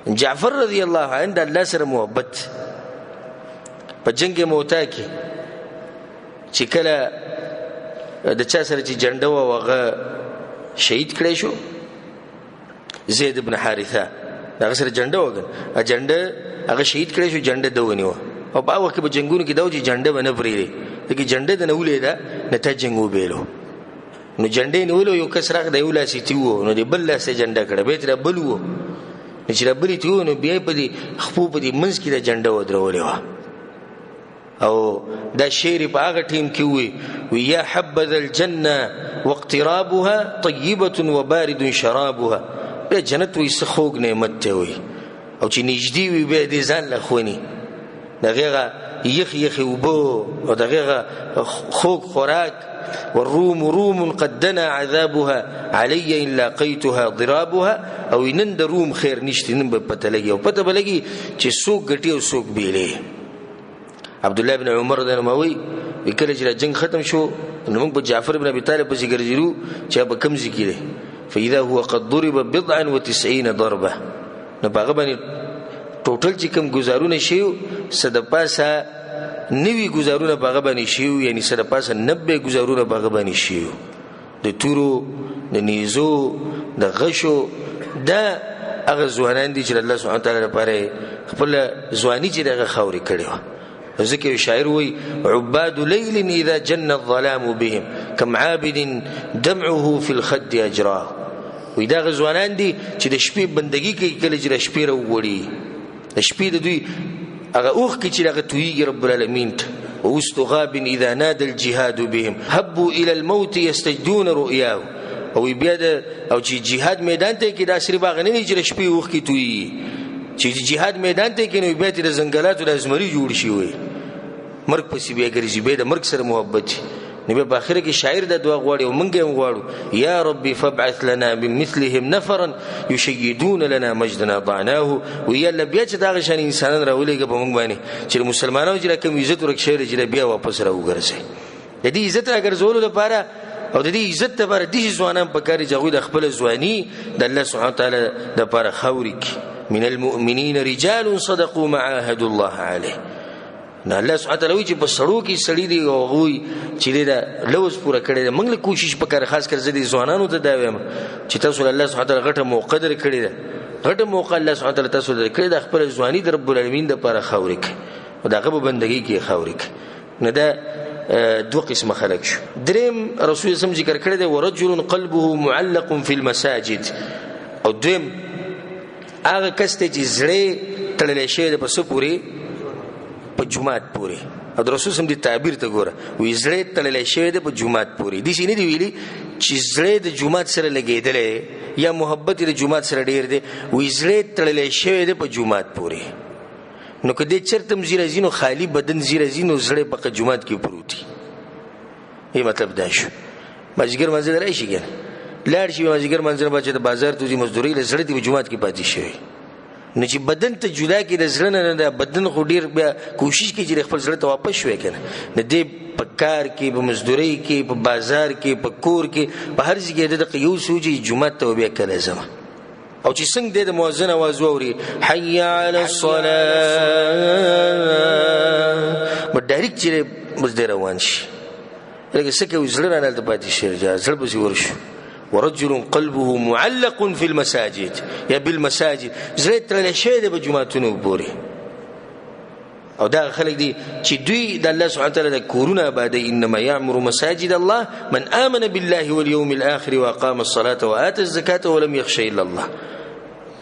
جعفر رضی الله عنه د الله سره محبت په جنگ موتا کې چې کله د چا سره چې جنډه وه، هغه شهید کړی شو زید ابن حارثه، هغه سره جنډه وکړه، جنډه هغه شهید کړی شو، جنډه ده ونیوه. او په هغه وخت کې په جنګونو کې دا و چې جنډه به نه پرېږدي، ځکه جنډه د نه ولېده نو ته جنګ وبېلو. نو جنډې نیولو یو کس راغی، د یو لاس یې ترې وو، نو د بل لاس یې جنډه کړه، بیا یې ترې بل وو، نو چې را بل یې ترې وو نو بیا یې په دې خپو په دې منځ کې دا جنډه ودرولې وه. او دا شعر په هغه ټیم کې وي، وی یا حبذا الجنة واقترابها طیبة وبارد شرابها. بیا جنت وي څه خوږ نعمت دی وي، او چې نږدې وي بیا دې ځان له خوني د هغې هغه یخ یخې اوبه او د هغې هغه خوږ خوراک. والروم روم قد دنا عذابها علي إن لاقيتها ضرابها. او نن د روم خیر نشته، نن به پته لګي، او پته به لګي چې څوک ګټي او څوک بیلي. عبد الله بن عمر د نوموي کله چې جنگ ختم شو نو موږ په جعفر بن ابي طالب پسې ګرځېدو چې په کوم ځای کې دی. فاذا هو قد ضرب بضعا وتسعين ضربه، نو په هغه باندې ټوټل چې کوم ګزارونه شیو څه د پاسه 90 ګزارونه په هغه باندې شیو، یعنی څه د پاسه 90 ګزارونه په هغه باندې شیو، د تورو، د نیزو، د غشو. دا هغه ځوانان دي چې الله سبحانه وتعالی لپاره خپله ځواني چې دغه خاورې کړې وه. ځکه یو شاعر وایي عباد لیل اذا جن الظلام بهم کم عابد دمعه فی الخد اجراه. وایي دا هغه ځوانان دي چې د شپې بندګي کوي، کله چې د شپې راوغوړي، د شپې د دوی هغه اوښکې چې هغه تویږي رب العالمین ته. ووسط غاب اذا نادى الجهاد بهم هبوا الى الموت يستجدون رؤياه. او بیا د او چې جهاد میدان ته کې دا صرف هغه نه دي چې د شپې اوښکې تویږي، چې جهاد میدان ته کې نو بیا د ځنګلاتو د زمري جوړ شي، وي مرګ پسې بیا ګرځي، بیا د مرګ سره محبت. نو بیا په اخره کې شاعر د دعا غواړي او موږ هم غواړو یا ربي فابعث لنا بمثلهم نفرا یشیدون لنا مجدنا ضعناه. ویا الله بیا چې دغه شان انسانان راولېږه په موږ باندې چې مسلمانانو چې کوم عزت ورک شوی چې بیا واپس راوګرځي. د دې عزت راګرځولو لپاره او د دې عزت لپاره داسې ځوانان پکار دي چې هغوی د خپله ځواني د الله سبحانه وتعالی دپاره خاورې کړي. من المؤمنین رجال صدقوا ما عاهدوا الله عليه. نو الله سبحانه وتعالی وایي چې په سړو کې سړي دي او هغوی چې دی دا لوز پوره کړی دی. موږ له کوشش پکار، خاص کر زه دې ځوانانو ته دا وایم چې تاسو له الله سبحانه وتعالی غټه موقع درکړې ده، غټه موقع الله سبحانه وتعالی تاسو ته درکړې ده، خپله ځواني د رب العالمین دپاره خاورې کړئ او د هغه په بندګۍ کې خاورې کړئ. نو دا دوه قسمه خلک شو. دریم رسول سم ذکر کړی دی ورجل قلبه معلق فی المساجد. او دویم هغه کس دی چې زړه تړلی شوی دی په څه پورې؟ په جومات پورې. او د رسول سم دې تعبیر ته ګوره، وایي زړه تړلی شوی دی په جومات پورې. داسې نه دی ویلي چې زړه د جومات سره لګېدلی یا محبت یې د جومات سره ډېر دی، وایي زړه تړلی شوی دی په جومات پورې. نو که دې چېرته هم ځي راځي نو خالي بدن ځي راځي نو زړه په جومات کې پروت وي. یې مطلب دا شو. مازدیګر مانځه ته راشي که نه لاړ شي، مازدیګر مانځه نه بعد چې د بازار ته وځي مزدورۍ له زړه دې په جومات کې پاتې شوی. نو چې بدن ته جدا کړي د زړه نه، نه دا بدن خو ډېر بیا کوشش کوي چې خپل زړه ته واپس شوی که نه. نو دې په کار کې، په مزدورۍ کې، په بازار کې، په کور کې، په هر ځای کې د دې یو سوچ چې جومات ته بیا کله ځم. او چې څنګه دی د مؤذن اواز واوري حي علی الصلاه، به ډایرکټ چې بس دی روان شي. لکه څه کوي زړه رانه هلته پاتې شي، زړه پسې ورشو. ورجل قلبه معلق في المساجد یا بالمساجد، زړه یې تړلی شوی دی په جوماتونو پورې. او دا خلک دي چې دوی د الله سبحانه وتعالی د کورونه آبادوي. انما یعمر مساجد الله من آمن بالله واليوم الاخر واقام الصلاة وآتى الزکاة ولم یخش الا الله.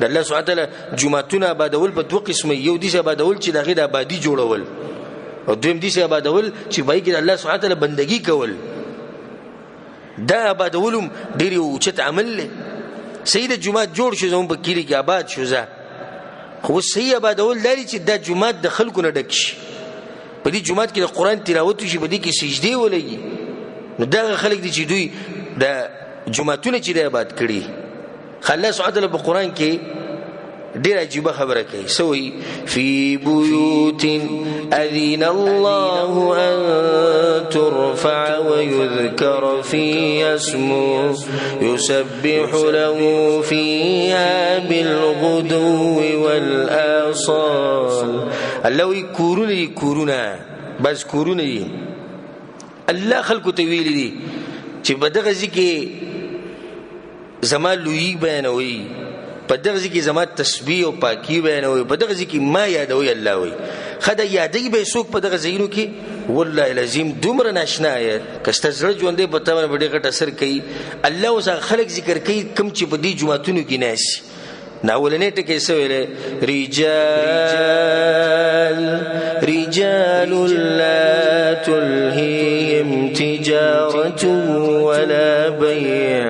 د الله سبحانه وتعالی جوماتونه آبادول په دوه قسمه، یو داسې آبادول چې د هغې د آبادي جوړول، او دویم داسې آبادول چې په هغې کې د الله سبحانه وتعالی بندګي کول. دا آبادول هم ډېر یو اوچت عمل دی. صحیح د جومات جوړ شو زموږ په کلي کې آباد شو، ځه خو اوس صحیح آبادول دا دي چې دا جومات د خلکو نه ډک شي، په دې جومات کې د قرآن تلاوت وشي، په دې کې سجدې ولګي. نو دغه خلک دي چې دوی د جوماتونه چې دی آباد کړي. الله سبحانه وتعالی په قرآن کې ډېر عجیبه خبره کوي. څه وایي؟ فی بیوت اذن الله ان ترفع ويذكر فيها اسمه يسبح له فيها بالغدو والآصال. الله وایي کورونه دي، کورونه بس کورونه دي. الله خلکو ته ویلي دي چې په دغه ځای کې زما لویي بیانوي، په دغه ځای کې زما تسبیح او پاکي بیانوي، په دغه ځای کې ما یادوي. الله وایي ښه دا یادوي به یې څوک په دغه ځایونو کې؟ والله العظیم دومره ناشنا آیت که ستا زړه ژوندی په تا باندې به ډېر غټ اثر کوي. الله اوس هغه خلک ذکر کوي کوم چې په دې جوماتونو کې ناست. نو اولنی ټکی څه ویلی؟ رجال رجال لا تلهیهم تجارة ولا بیع.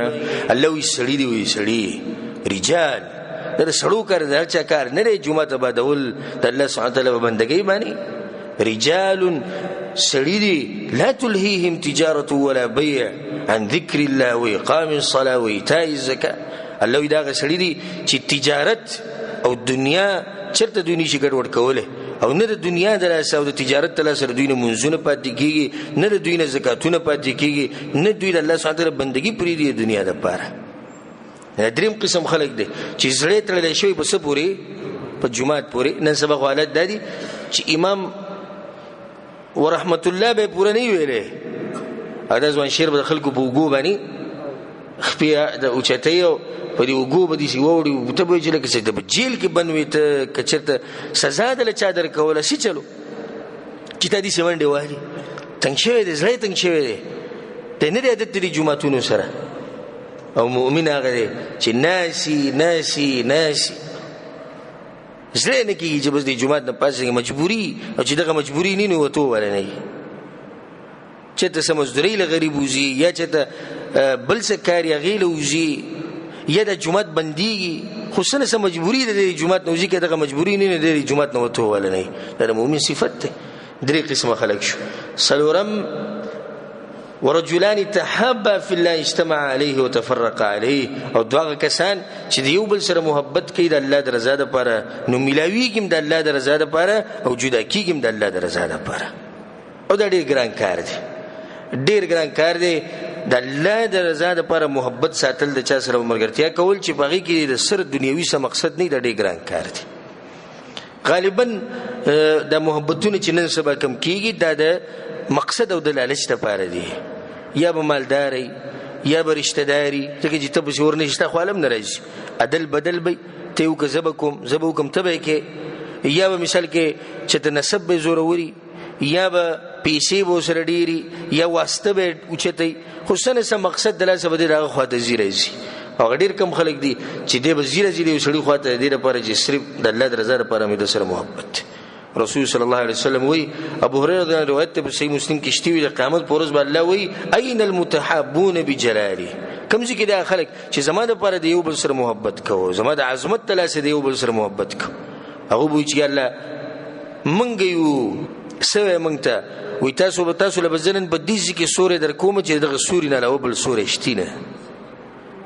الله وایي سړي دي، وایي سړي رجال، دا د سړو کار دی، د هر چا کار نه دی جومات آبادول د الله سبحانه وتعالی په بندګۍ باندې. رجال سړي دي لا تلهیهم تجارة ولا بیع عن ذکر الله وإقام الصلاة وإیتاء الزکاة. الله وایي دا هغه سړي دي چې تجارت او دنیا چېرته دوی نشي ګډوډ کولی، او نه د دنیا د لاسه او د تجارت د لاسه د دوی نه مونځونه پاتې کېږي، نه د دوی نه زکاتونه پاتې کېږي، نه دوی د الله سبحانه وتعالی بندګي پرېږدي د دنیا دپاره. دا دریم قسم خلک دی چې زړه یې تړلی شوی په څه پورې؟ په جومات پورې. نن سبا خو حالت دا دی چې امام ورحمت الله به پوره نه ویلی، او دا ځوان شعر به د خلکو په اوږو باندې خپې د اوچتوي او په دې اوږو به داسې واوړي، ته به وایې چې لکه چې په جیل کې بند وې ته، که چېرته سزا د له چا درکوله څه چلو چې تا داسې منډې وهلې. تنګ شوی دی، زړه یې تنګ شوی دی، دی نه دی عادت د دې جوماتونو سره. او مؤمن هغه دی چې ناسي ناسي ناسي، زړه یې نه کېږي چې بس د جومات نه پاڅېږي، مجبوري، او چې دغه مجبوري نه نو وتو وله نه وي، چېرته څه مزدورۍ له غریب وځي، یا چېرته بل څه کار یې هغې له وځي، یا د جومات بندېږي، خو څه نه څه مجبوري ده د جومات نه وځي، که دغه مجبوري نه نو د جومات نه وتو وله نه وي. دا د مؤمن صفت دی. درې قسمه خلک شو. څلورم ورجلان تحابا فی الله اجتمع علیه وتفرق علیه. او دوه کسان چې د یو بل سره محبت کوي د الله د رضا دپاره، نو میلاویږي هم د الله د رضا دپاره او جدا کېږي هم د الله د رضا دپاره. او دا ډېر ګران کار دی، ډېر ګران کار دی د الله د رضا دپاره محبت ساتل، د چا سره ملګرتیا کول چې په هغې کې د سر دنیوي څه مقصد نه، دا ډېر ګران کار دی. غالبا د محبتونه چې نن سبا کم کېږي دا د مقصد او د لالچ دپاره دی، یا به مالداري یا به رشته داري، ځکه چې ته پسې ورنه شي ستا خو هم نه راځي، عدل بدل به ته یې وکړه، زه به کوم، زه به وکړم، ته به یې کې، یا به مثال کې چې ته نسب به یې زوروري، یا به پیسې به ورسره ډېري، یا واسطه به یې اوچتوي، خو څه نه څه مقصد د لاسه به دی د هغه خوا ته ځي راځي. هغه ډېر کم خلک دي چې دی به ځي راځي د یو سړي خوا ته د دې لپاره چې صرف د الله د رضا لپاره مې ده سره محبت دی. رسول صلی الله علیه وسلم وایي، ابو هريره رضی الله عنه روایت ته په صحیح مسلم کې شته وي، د قیامت په ورځ به الله وایي اين المتحابون بجلالي، کوم ځای کې دا خلک چې زما دپاره د یو بل سره محبت کوو، زما د عظمت د لاسه د یو بل سره محبت کوو. هغه به وایي چې الله موږ یو څه وایې موږ ته؟ وایي تاسو به تاسو له به زه نن په دې ځای کې سوری در کوم چې دغه سوري نه علاوه بل سوری شتي نه.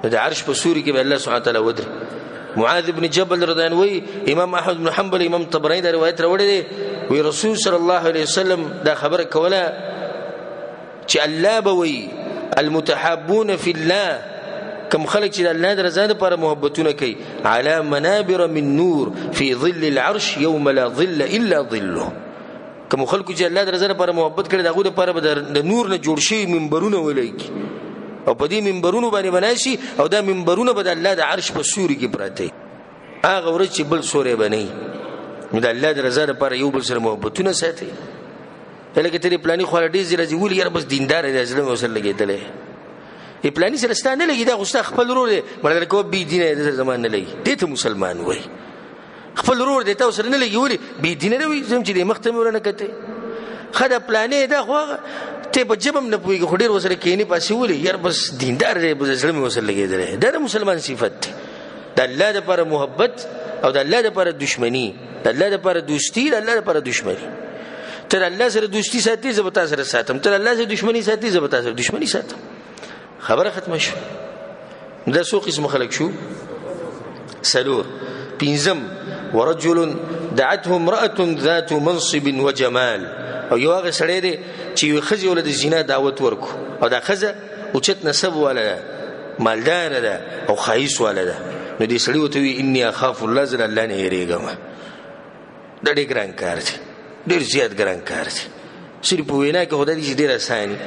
نو د عرش په سوري کې به الله سبحانه وتعالی ودري. معاذ بن جبل رضی الله عنه وایي، امام احمد بن حنبل امام طبراني دا روایت راوړی دی، وایي رسول صلی الله علیه وسلم دا خبره کوله چې الله به وایي المتحابون فی الله، کوم خلک چې د الله د رضا لپاره محبتونه کوي، علی منابر من نور فی ظل العرش یوم لا ظل الا ظله. کوم خلکو چې الله د رضا لپاره محبت کړی د هغو لپاره به د نور نه جوړ شوي منبرونه ولګي، او په دې منبرونو باندې به ناست شي، او دا منبرونه به د الله د عرش په سیوري کې پراته وي. هغه ورځ چې بل سوری به نه وي. نو د الله د رضا لپاره یو بل سره محبتونه ساتي. لکه ته دې پلاني خوا له ډېر ځای راځي، ولې یاره بس دینداره دی، زړه مې ورسره لګېدلی، دې پلاني سره ستا نه لګي، دا خو ستا خپل ورور دی، مړه درکوه بې دینه دی، ده سره زما نه لګي. دې ته مسلمان وایي. خپل ورور دی، تا ورسره نه لګي، ولې بې دینه نه وي؟ زه هم چې دې مخ ته مې ورنه کتې، ښه دا پلانی دا خو هغه ته په ژبه هم نه پوهېږي، خو ډېر ورسره کښېني پاسې، ولې یاره بس دیندار دی، بس زړه مې ورسره لګېدلی. دا د مسلمان صفت دی، د الله دپاره محبت او د الله دپاره دښمني، د الله دپاره دوستي، د الله دپاره دښمني. ته د الله سره دوستي ساتې، زه به تا سره ساتم، ته د الله سره دښمني ساتې، زه به تا سره دښمني ساتم. خبره ختمه شوه. دا څو قسمه خلک شو؟ څلور. پنځم، ورجل دعته امرأة ذات منصب وجمال. او یو هغه سړی دی چې یوې ښځې وله د زنا دعوت ورکړو، او دا ښځه اوچت نسب واله ده، مالداره ده او ښایست واله ده. نو دې سړي ورته ووایي انی اخاف الله، زه د الله نه یېرېږم. دا ډېر ګران کار دی، ډېر زیات ګران کار دی. صرف په وینا کې خدای دې چې ډېر اسان وي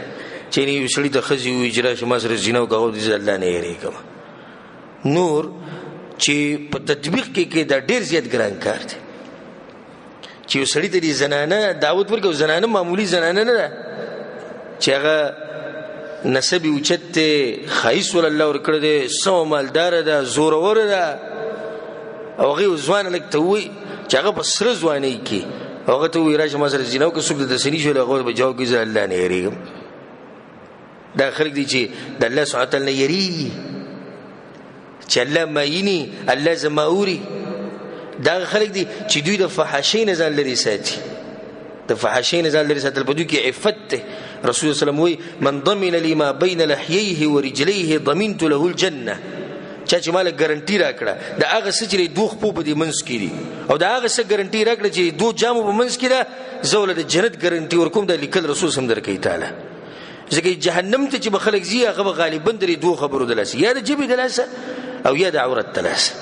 چې یو سړي ته ښځې ووایي چې راشه ما سره زنا وکړه، هغه دې زه د الله نه یېرېږم. نور چې په تطبیق کې کې دا ډیر زیات ګران کار دی چې یو سړي ته دې زنانه دعوت ورکړي، زنانه معمولي زنانه نه ده چې هغه نسب یې اوچت دی، ښایست ول الله ورکړی دی، سمه مالداره ده، زوروره ده، او هغې یو ځوان هلک ته ووایي چې هغه په سره ځوانۍ کې هغه ته ووایي راشه ما سره زنا وکړه، څوک درته څه نه شي ویلی، هغه به جواب کړي زه الله نه یېرېږم. دا خلک دي چې د الله سبحانه وتعالی نه یېرېږي، چې الله ما ویني، الله زما اوري. دا خلک دي چې دوی د فحاشۍ نه ځان لرې ساتي، د فحاشۍ نه ځان لرې ساتل په دوی کې عفت دی. رسول الله صلی الله علیه وسلم وایي من ضمن لي ما بین لحییه ورجلیه ضمنت له الجنه. چا چې ماله ګارنټي راکړه د هغه څه چې دوو خپو په دې منځ کې دي، او د هغه څه ګارنټي راکړه چې دوو جامو په منځ کې ده، زه ورله د جنت ګارنټي ورکوم. دا لیکل رسول سم درکوي تعالی. ځکه جهنم ته چې به خلک ځي هغه به غالبا د دوو خبرو د لاسه، یا د ژبې د لاسه او یا د عورت د لاسه.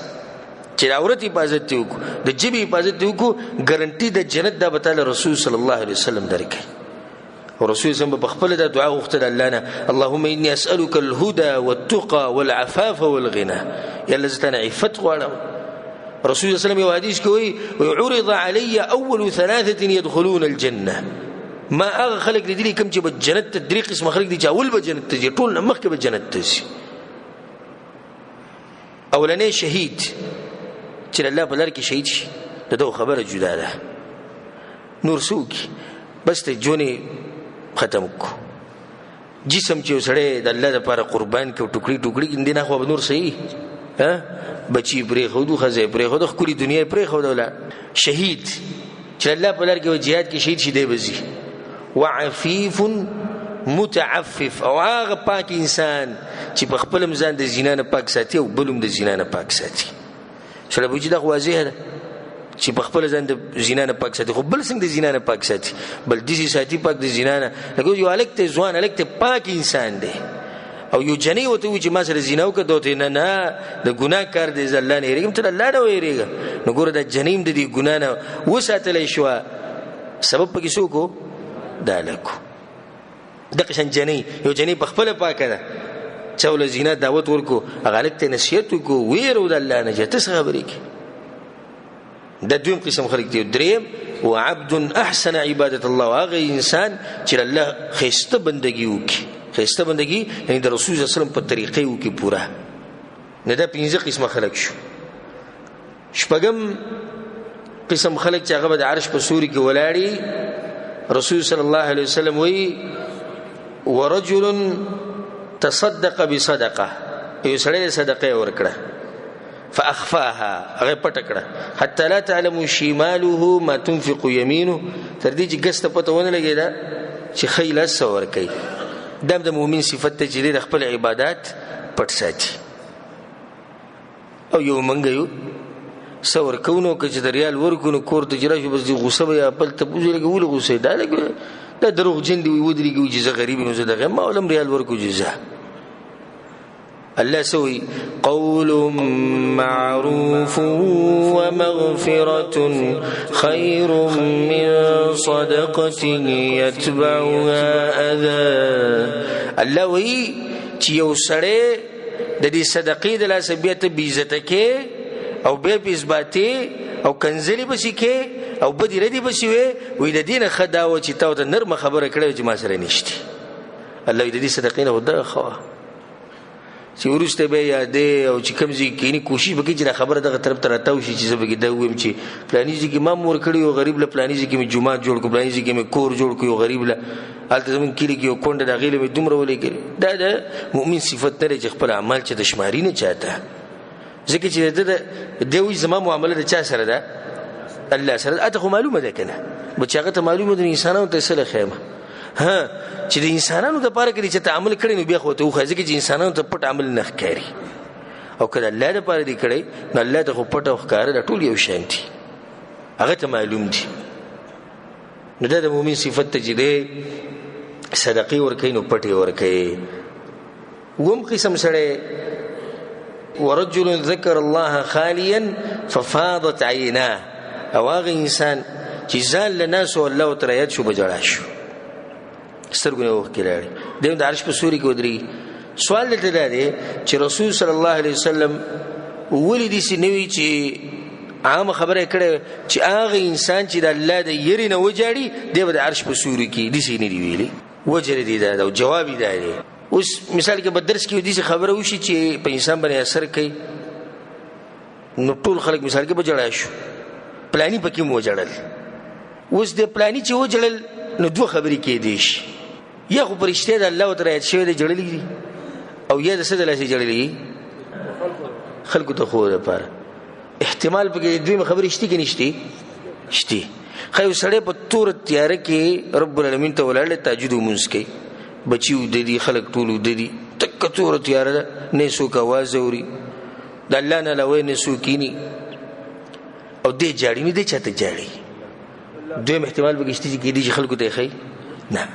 چې د عورت حفاظت دې وکړو، د ژبې حفاظت دې وکړو، ګارنټي د جنت دا به تعالی رسول صلی الله علیه وسلم درکوي. ورسول سم په خپل دا دعا غوښتل الله نه، اللهم اني اسالك الهدى والتقى والعفاف والغنى. یا الله زه تانه عفت غواړم. رسول الله صلی الله علیه وسلم یو حدیث کې وایي عرض علی اول ثلاثه يدخلون الجنه. ما هغه خلک لیدلي کوم چې به جنت ته، درې قسمه خلک دي چې اول به جنت ته ځي، ټول نه مخکې به جنت ته ځي. اولنی شهید چې الله په لار کې شهید شي، د ده خبره جدا ده، نور څه وکړي، بس ته ژوند یې ختم کړو. جسم چې یو سړی د الله دپاره قربان کړي او ټوکړي ټوکړي کړي، دې نه خو به نور څه وي؟ بچي یې پرېښودو، ښځه یې پرېښوده، ښکلې دنیا یې پرېښوده ولاړ. شهید چې الله په لار کې په جهاد کې شهید شي، دی به ځي. وعفیف متعفف، او هغه پاک انسان چې په خپل هم ځان د زنا نه پاک ساتي او بل هم د زنا نه پاک ساتي. سړی به وایي چې دا خو واضح ده چې په خپل ځان د زنا نه پاک ساتي، خو بل څنګه د زنا نه پاک ساتي؟ بل داسې ساتي پاک د زنا نه. لکه یو هلک دی، ځوان هلک دی، پاک انسان دی، او یو جنۍ ورته ووایي چې ما سره زنا وکړه، دی ورته نه نه د ګناه کار دی، زه الله نه یېرېږم، ته د الله نه ووېرېږه. نو ګوره دا جنۍ هم د دې ګناه نه وساتلی شوه، سبب پکې څوک و؟ دا هلک و. دغه شان جنۍ، یو جنۍ په خپله پاکه ده، چا ورله زنا دعوت ورکړو، هغه هلک ته نصیحت وکړو، ویره د الله نه چې ته څه خبرې کوې. دا دویم قسم خلک دی. دریم وعبد احسن عبادت الله، هغه انسان چې الله ښایسته بندګي وکړي، ښایسته بندګي یعنی د رسول صلی الله علیه وسلم په طریقې وکړي پوره. نو دا پنځه قسمه خلک شو. شپږم قسم خلک چې هغه به د عرش په سوري کې ولاړي، رسول صلی الله علیه وسلم وایي ورجل تصدق بصدقه، یو سړی صدقه یې ورکړه، فاخفاها، هغه پټه کړه، حتی لا تعلم شماله ما تنفق يمينه، تر دې چې ګس ته پته ونه لګېده چې ښی لاس څه ورکوي. دا هم د مؤمن صفت دی چې دی د خپل عبادات پټ ساتي. او یو منګ یو څه ورکوو، نو که چې د ریال ورکړو نو کور ته چې راشو بس دې غوسه به یا بل ته بوځي، لکه ولې غوسه یې؟ دا لکه دا دروغجن دی، ودرېږي وایي چې زه غریب یم، زه دغه یم، ما ولم ریال ورکړو چې زه. الله سوي قول معروف ومغفرة خير من صدقة يتبعها أذى. الله وی چې یو سړی د دې صدقې د لاسه بیا ته بېعزته کې او بیا پې اثباتې او کنځلې پسې کې او بدې ردې پسې وې، وایي د دې نه ښه دا وه چې تا ورته نرمه خبره کړې وه چې ما سره نشته. الله وایي د دې صدقې نه خو دغه ښه وه چې وروسته بیا یادې او چې کوم ځای کښېني کوشش به کوي چې دا خبره دغه طرف ته راتاو شي چې زه پکې دا ووایم چې فلاني ځای کې ما هم ورکړی یو غریب له، فلاني ځای کې مې جومات جوړ کړو، فلاني ځای کې مې کور جوړ کړو یو غریب له، هلته زموږ کلي کې یو کونډه د هغې له مې دومره ولېږلې. دا د مؤمن صفت نه دی چې خپل اعمال چې د شماري نه چاته، ځکه چې د دی وایي زما معامله د چا سره ده؟ الله سره ده. اته خو معلومه ده که نه، به چې هغه ته معلومه ده نو انسانانو ته یې څه له ښیم؟ ها چې د انسانانو دپاره که دې چاته عمل کړی نو بیا خو ورته وښایه، ځکه چې انسانانو ته پټ عمل نه ښکاري، او که د الله دپاره دې کړی نو الله ته خو پټ او ښکاره دا ټول یو شان دي، هغه ته معلوم دي. نو دا د مؤمن صفت ته چې دی صدقې ورکوي نو پټې ورکوي. اووم قسم سړی ورجل ذکر الله خالیا ففاضت عیناه، او هغه انسان چې ځان له ناسو الله ورته رایاد شو په ژړا شو، سترګو نه اوښکې لاړې، دی هم د عرش په سوري کې ودرېږي. سوال دلته دا دی چې رسول صلی الله علیه وسلم ولې داسې نه وي چې عامه خبره یې کړې چې هغه انسان چې د الله د یرې نه وژاړي دی به د عرش په سیوري کې، داسې نه دي ویلي. وجه دې دا ده او جواب یې دا دی. اوس مثال کې په درس کې داسې خبره وشي چې په انسان باندې اثر کوي، نو ټول خلک مثال کې به ژړا شو، پلاني پکې هم وژړل. اوس د پلاني چې وژړل نو دوه خبرې کېدی شي، یا خو په رښتیا د الله ورته رایاد شوی دی ژړلي دي، او یا د څه د لاسه ژړلي دي خلکو ته ښودلو لپاره. احتمال پکې دویمه خبرې شته که نشته؟ شته. ښه یو سړی په توره تیاره کې رب العالمین ته ولاړ دی، تهجد لمونځ کوي، بچي ویده دي، خلک ټول ویده دي، تکه توره تیاره ده، نه یې څوک اواز اوري، د الله نه علاوه یې نه څوک کیني، او دی ژاړي، نو دی چاته ژاړي؟ دویم احتمال پکې شته چې کېدای شي خلکو ته یې ښیي نه،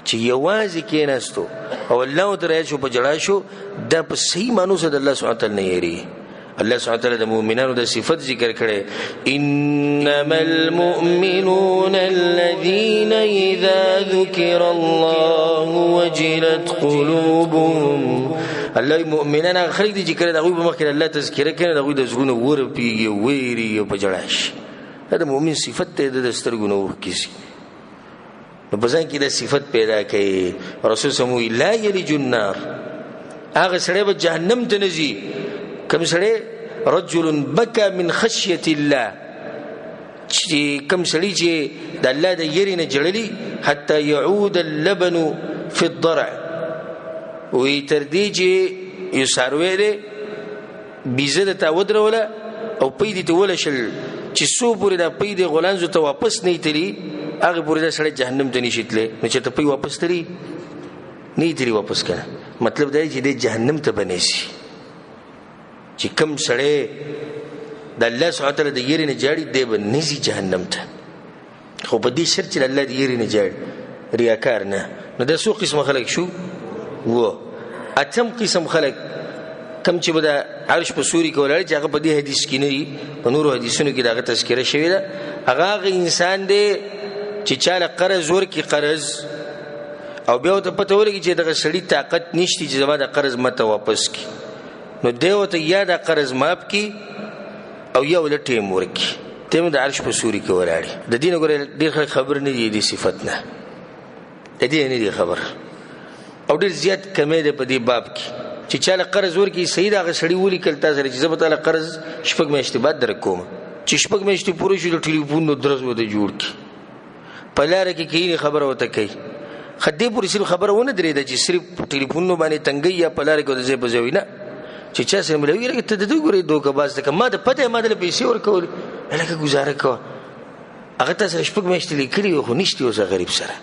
چې یوازې کېناستو او الله ورته رایاد شو، په ژړا شو، دا په صحیح معنو سره د الله سبحانه وتعالی نه یېرېږي. الله سبحانه وتعالی د مؤمنانو د صفت ذکر کړی، انما المؤمنون الذين اذا ذكر الله وجلت قلوبهم. الله مؤمنان هغه خلک دي چې کله د هغوی په مخ کې د الله تذکره کوي، د هغوی د زړونو ورپېږي، وېرېږي او په ژړا شي. دا د مؤمن صفت دی، د سترګو نه اوښکې ځي. نو په ځان کې دا صفت پیدا کوي. رسول صلی الله علیه وسلم لا یلج النار، هغه سړی به جهنم ته نه ځي کوم سړی رجل بکا من خشیت الله، چې کوم سړی چې د الله د یرې نه ژړلي، حتی یعود اللبن فی الضرع، وی تر دې چې یو څاروی دی بیزه د تا ودروله او پی دې ته ولشل، چې څو پورې دا پی دې غولانځو ته واپس نه تلي، هغه پورې دا سړی جهنم ته نشي تللی. نو چې ته پی واپس تلي نه تلي واپس که نه، مطلب دا دی چې دی جهنم ته به نه ځي. چې کوم سړی د الله سبحانه وتعالی د یرې نه ژاړي، دی به نه ځي جهنم ته، خو په دې شرط چې د الله د یرې نه ژاړي، ریاکار نه. نو دا څو قسمه خلک شو؟ و اتم قسم خلک کوم چې به د عرش په سوري کې ولاړ، چې هغه په دې حدیث کې نه دي، په نورو حدیثونو کې د هغه تذکره شوې ده. هغه هغه انسان دی چې چا له قرض ورکړي قرض، او بیا ورته پته ولګي چې دغه سړي طاقت نشته چې زما د قرض ماته واپس کړي، نو دی ورته یا دا قرض معاف کړي او یا ورله ټیم ورکړي. دی هم د عرش په سوري کې ولاړ. د دې نه ګوره ډېر خلک خبر نه دي، دې صفت نه، د دې نه دي خبر، او ډېر زیات کمی دی په دې باب کې چې چا له قرض ورکړي. صحیح ده، هغه سړي ولیکل تا سره چې زه به تا له قرض شپږ میاشتې بعد درکوم، چې شپږ میاشتې پوره شي د ټلیفون نو درز ورته جوړ کړي، په لاره کې کښېني خبره ورته کوي. ښه دې پورې صرف خبره ونه درېده چې صرف ټلیفونونو باندې تنګوي یا په لاره کې ورته ځای په ځای وي، نه، چې چا سره ملاوي لکه ته د ده ګورې دوکه باز دی، که ما ته پته یې ما دله پیسې ورکولې، لکه ګزاره کوه. هغه تا سره شپږ میاشتې لیکلي وي خو نشتي اوس هغه غریب سره.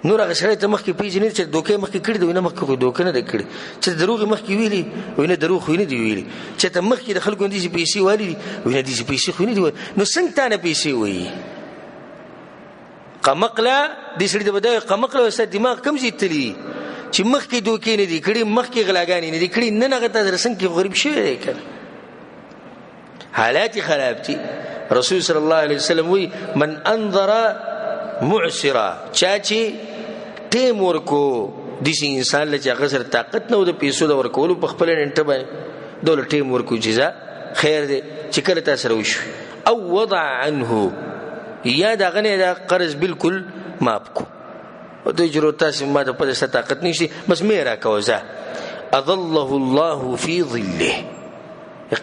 نور هغه سړی ته مخکې پېژنې چې دوکه یې مخکې کړې ده، وایي نه مخکې خو دوکه نه ده کړې، چې دروغ یې مخکې ویلي، وایي نه دروغ خو یې نه دي ویلي، چې ته مخکې د خلکو نه داسې پیسې والي دي، وایي نه داسې پیسې خو یې نه دي والي، نو څنګه تا نه پیسې وایي؟ قمقله دې سړي ته به دا وایي، قمقله وایي ستا دماغ کوم ځای تللی چې مخکې دوکې نه دي کړې، مخکې غلاګانې نه دي کړې، نن هغه ته سره څنګه غریب شوی دی که نه؟ حالات یې خراب دي. رسول صلی الله علیه وسلم وایي من انظر معسرا، چا چې ټیم ورکو داسې انسان له چې هغه سره طاقت نه و د پیسو د ورکولو په خپله نېټه باندې دوله ټیم ورکو چې ځه خیر دی چې کله تا سره وشوي، او وضع عنه، یا د هغه نه دا قرض بالکل معاف کو، او دوی چې تاسې ما ته پته ستا طاقت نشته بس مې راکوه ځه، اظله الله فی ظله،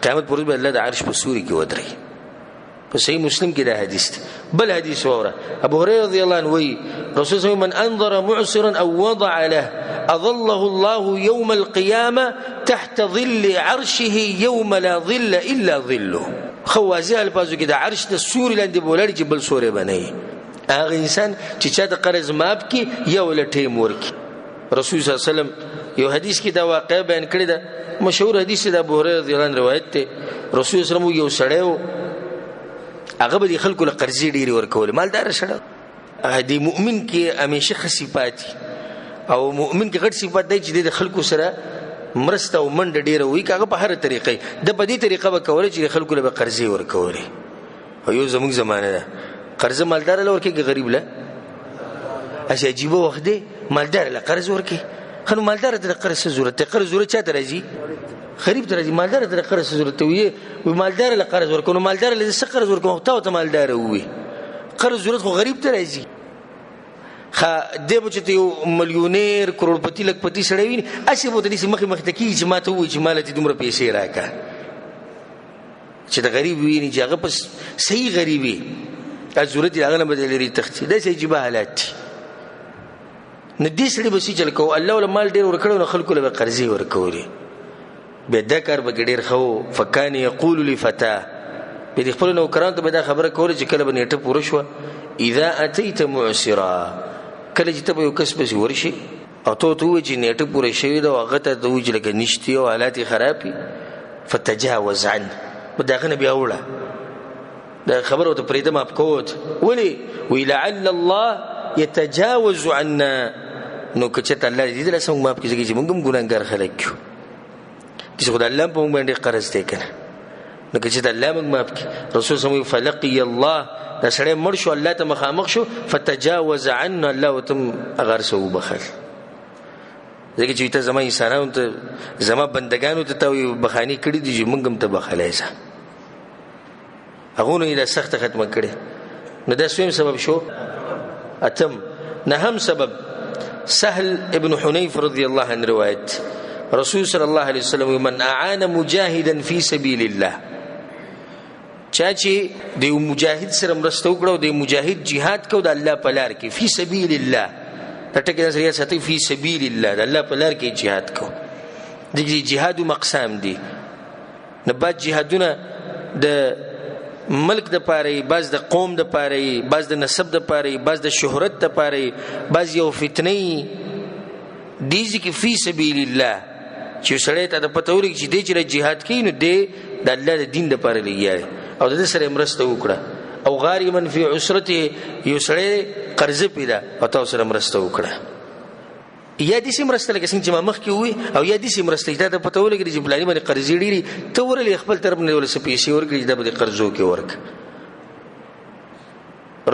قیامت پر ورځ به الله د عرش په سوري کې ودروي. په صحیح مسلم کې دا حدیث دی. بل حدیث واوره، ابو هريره رضی الله عنه وایي رسول الله من انظر معسرا او وضع له اظله الله يوم القيامه تحت ظل عرشه يوم لا ظل الا ظله. خو واضح الفاظو کې د عرش د سوري لاندې به ولاړ چې بل سوری به نه وي. هغه انسان چې چا د قرض معاف کړي یا ورله ټیم ورکړي. رسول صلی الله علیه وسلم یو حدیث کې دا واقعه بیان کړې ده، مشهور حدیث دی، د ابو هريره رضی الله عنه روایت دی. رسول صلی الله علیه وسلم یو سړی و، هغه به د خلکو له قرضې ډېرې ورکولې، مالدار سړی و. د مؤمن کې همیشه ښه صفات دي، او مؤمن کې غټ صفات دی چې دی د خلکو سره مرسته او منډه ډېره وي، که هغه په هره طریقه وي. ده په دې طریقه به کوله چې د خلکو له به قرضې ورکولې. او یو زموږ زمانه ده، قرضه مالدار له ورکوي که غریب له؟ هسې عجیبه وخت دی، مالدار له قرض ورکوي. خو مالدار ته د قرض څه ضرورت دی؟ قرض ضرورت چاته راځي؟ غریب ته راځي. مالدار ته د قرض څه ضرورت دی؟ وي مالدار له قرض ورکوم، نو مالدار له څه قرض ورکوم؟ تا ورته مالدار ووي. قرض ضرورت خو غریب ته راځي. ښه دی به چې ته یو ملیونیر کروړپتي لکپتي سړی وي، هسې به ورته داسې مخې مخې ته کېږي چې ما ته ووایي چې ما له دې دومره پیسې راکړه. چې د غریب ویني چې هغه په صحیح غریب وي، دا ضرورت یې هغه نه به دی لرې تښتي. داسې عجیبه حالات دي. نو دې سړي به څه چل کوو؟ الله له مال ډېر ورکړی نو خلکو له به قرضې ورکولې. بیا دا کار به کې ډېر ښه و. فکان یقول لفتاه، بیا د خپلو نوکرانو ته به دا خبره کوله چې کله به نېټه پوره شوه، اذا اتیت معسرا، کله چې ته به یو کس پسې ورشې او ته ورته ووایې چې نېټه پوره شوې ده او هغه ته ته ووایې چې لکه نشتي او حالات یې خراب وي، فتجاوز عنه، به د هغه نه بیا وړه دا خبره ورته پرېږده، معاف کوه. ولې؟ وایي لعل الله یتجاوز عنا، نو که چېرته الله دې دلاسه موږ معاف کړي، ځکه چې موږ هم ګناهګار خلک یو، داسې خو د الله هم په موږ باندې قرض دی که نه، نو که چېرته الله موږ معاف کړي. رسول صلی الله علیه وسلم فلقي الله، دا سړی مړ شو، الله ته مخامخ شو، فتجاوز عنا، الله ورته هم هغه هر څه وبخښل. ځکه چې ته زما انسانانو ته، زما بندګانو ته تا بخښنې کړې دي چې موږ هم ته بخښلی ځه. هغو نو یې دا سخته ختمه کړې. نو دا څویم سبب شو. اتم نهم سبب، سهل ابن حنیف رضی الله عنه روایت، رسول صلی الله علیه وسلم من اعان مجاهدا فی سبیل الله، چا چې د یو مجاهد سره مرسته وکړه او د مجاهد جهاد کو د الله په لار کې، فی سبیل الله، دا ټکی سره یاد ساتئ، فی سبیل الله، د الله په لار کې جهاد کو. د جهاد مقسام دي، نو بعض جهادونه د ملک د پاره، بعض د قوم د پاره، بعض د نسب د پاره، بعض د شهرت د پاره، بعض یو فتنه دي چې فی سبیل الله، چې سړی ته د پته ولګي چې دی چې جهاد کوي نو دی د الله د دین دپاره لګیا دی او د ده سره یې مرسته وکړه. او غارما فی عسرته، یو سړی قرضه پې ده او تاسو سره مرسته وکړه. یا داسې مرسته لکه څنګه چې ما مخکې وویل، او یا داسې مرسته چې تا ته پته ولګېده چې پلاني باندې قرضې ډېرې، ته ورغلې خپل طرف نه ورله څه پیسې ورکړې چې دا به دې قرضو کې ورکړه.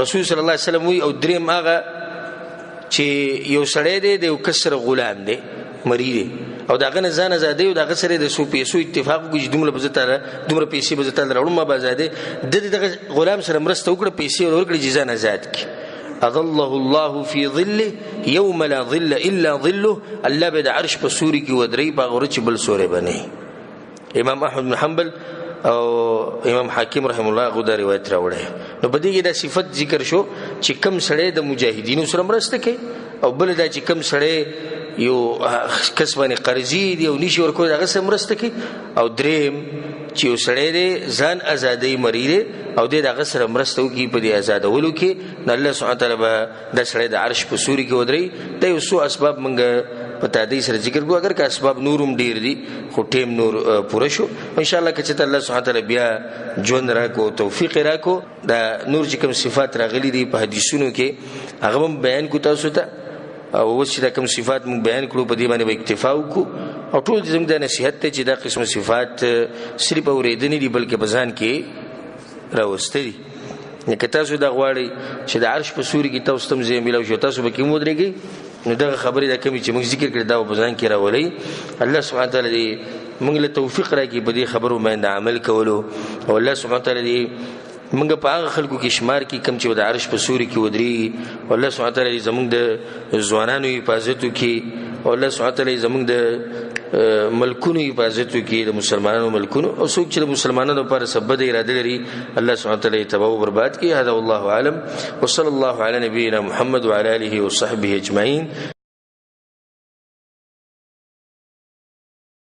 رسول صلی الله علیه وسلم وایي، او دریم هغه چې یو سړی دی د یو کس سره غلام دی، مری دی، او د هغه نه ځان ازادوي او د هغه سره د څو پیسو اتفاق وکړي چې دومره به زه تاله دومره پیسې به زه تاله راوړم، ما به ازادوي. ده د دغه غلام سره مرسته وکړه، پیسې یې ورکړې چې ځان ازاد کړي. اظله الله فی ظله یوم لا ظل الا ظله، الله به د عرش په سوري کې ودرېږي په هغه ورځ چې بل سوری به نه وي. امام احمد بن حنبل او امام حاکم رحم الله هغه دا روایت راوړی. نو په دې کې دا صفت ذکر شو چې کم سړی د مجاهدینو سره مرسته کوي، او بل دا چې کم سړی یو کس باندې قرضې دی او نشي ورکولی د هغه سره مرسته کوي، او دریم چې یو سړی دی ځان ازادوي مری دی او دی د هغه سره مرسته وکړي په دې ازادولو کې، نو الله سبحانه وتعالی به دا سړی د عرش په سوري کې ودروي. دا یو څو اسباب موږ په تادۍ سره ذکر کړو، اګر که اسباب نور هم ډېر دي خو ټیم نور پوره شو. ان شاء الله که چېرته الله سبحانه وتعالی بیا ژوند راکړو، توفیق یې راکړو، دا نور چې کوم صفات راغلي دي په حدیثونو کې هغه به هم بیان کړو تاسو ته. او اوس چې دا کوم صفات موږ بیان کړو په دې باندې به اکتفا وکړو. او ټول زموږ دا نصیحت دی چې دا قسم صفات صرف اورېدنې دي بلکې په ځان کې راوستي دي. نو که تاسو دا غواړئ چې د عرش په سوري کې تاسو ته هم ځای میلاو شي، تاسو به کې هم ودرېږئ، نو دغه خبرې دا کومې چې موږ ذکر کړې دا به په ځان کې راولئ. الله سبحانه وتعالی دې موږ له توفیق راکړي په دې خبرو باندې عمل کولو، او الله سبحانه وتعالی دې موږ په هغه خلکو کې شمار کړي کوم چې د عرش په سوري کې ودرېږي. او الله سبحانه وتعالی دې زموږ د ځوانانو حفاظت وکړي، او الله سبحانه وتعالی دې زموږ د ملکونو حفاظت وکړي، د مسلمانانو ملکونو، او څوک چې د مسلمانانو لپاره څه بده اراده لري الله سبحانه وتعالی یې تباه او برباد کړي. هذا والله اعلم، وصلی الله علی نبینا محمد وعلى آله وصحبه اجمعین.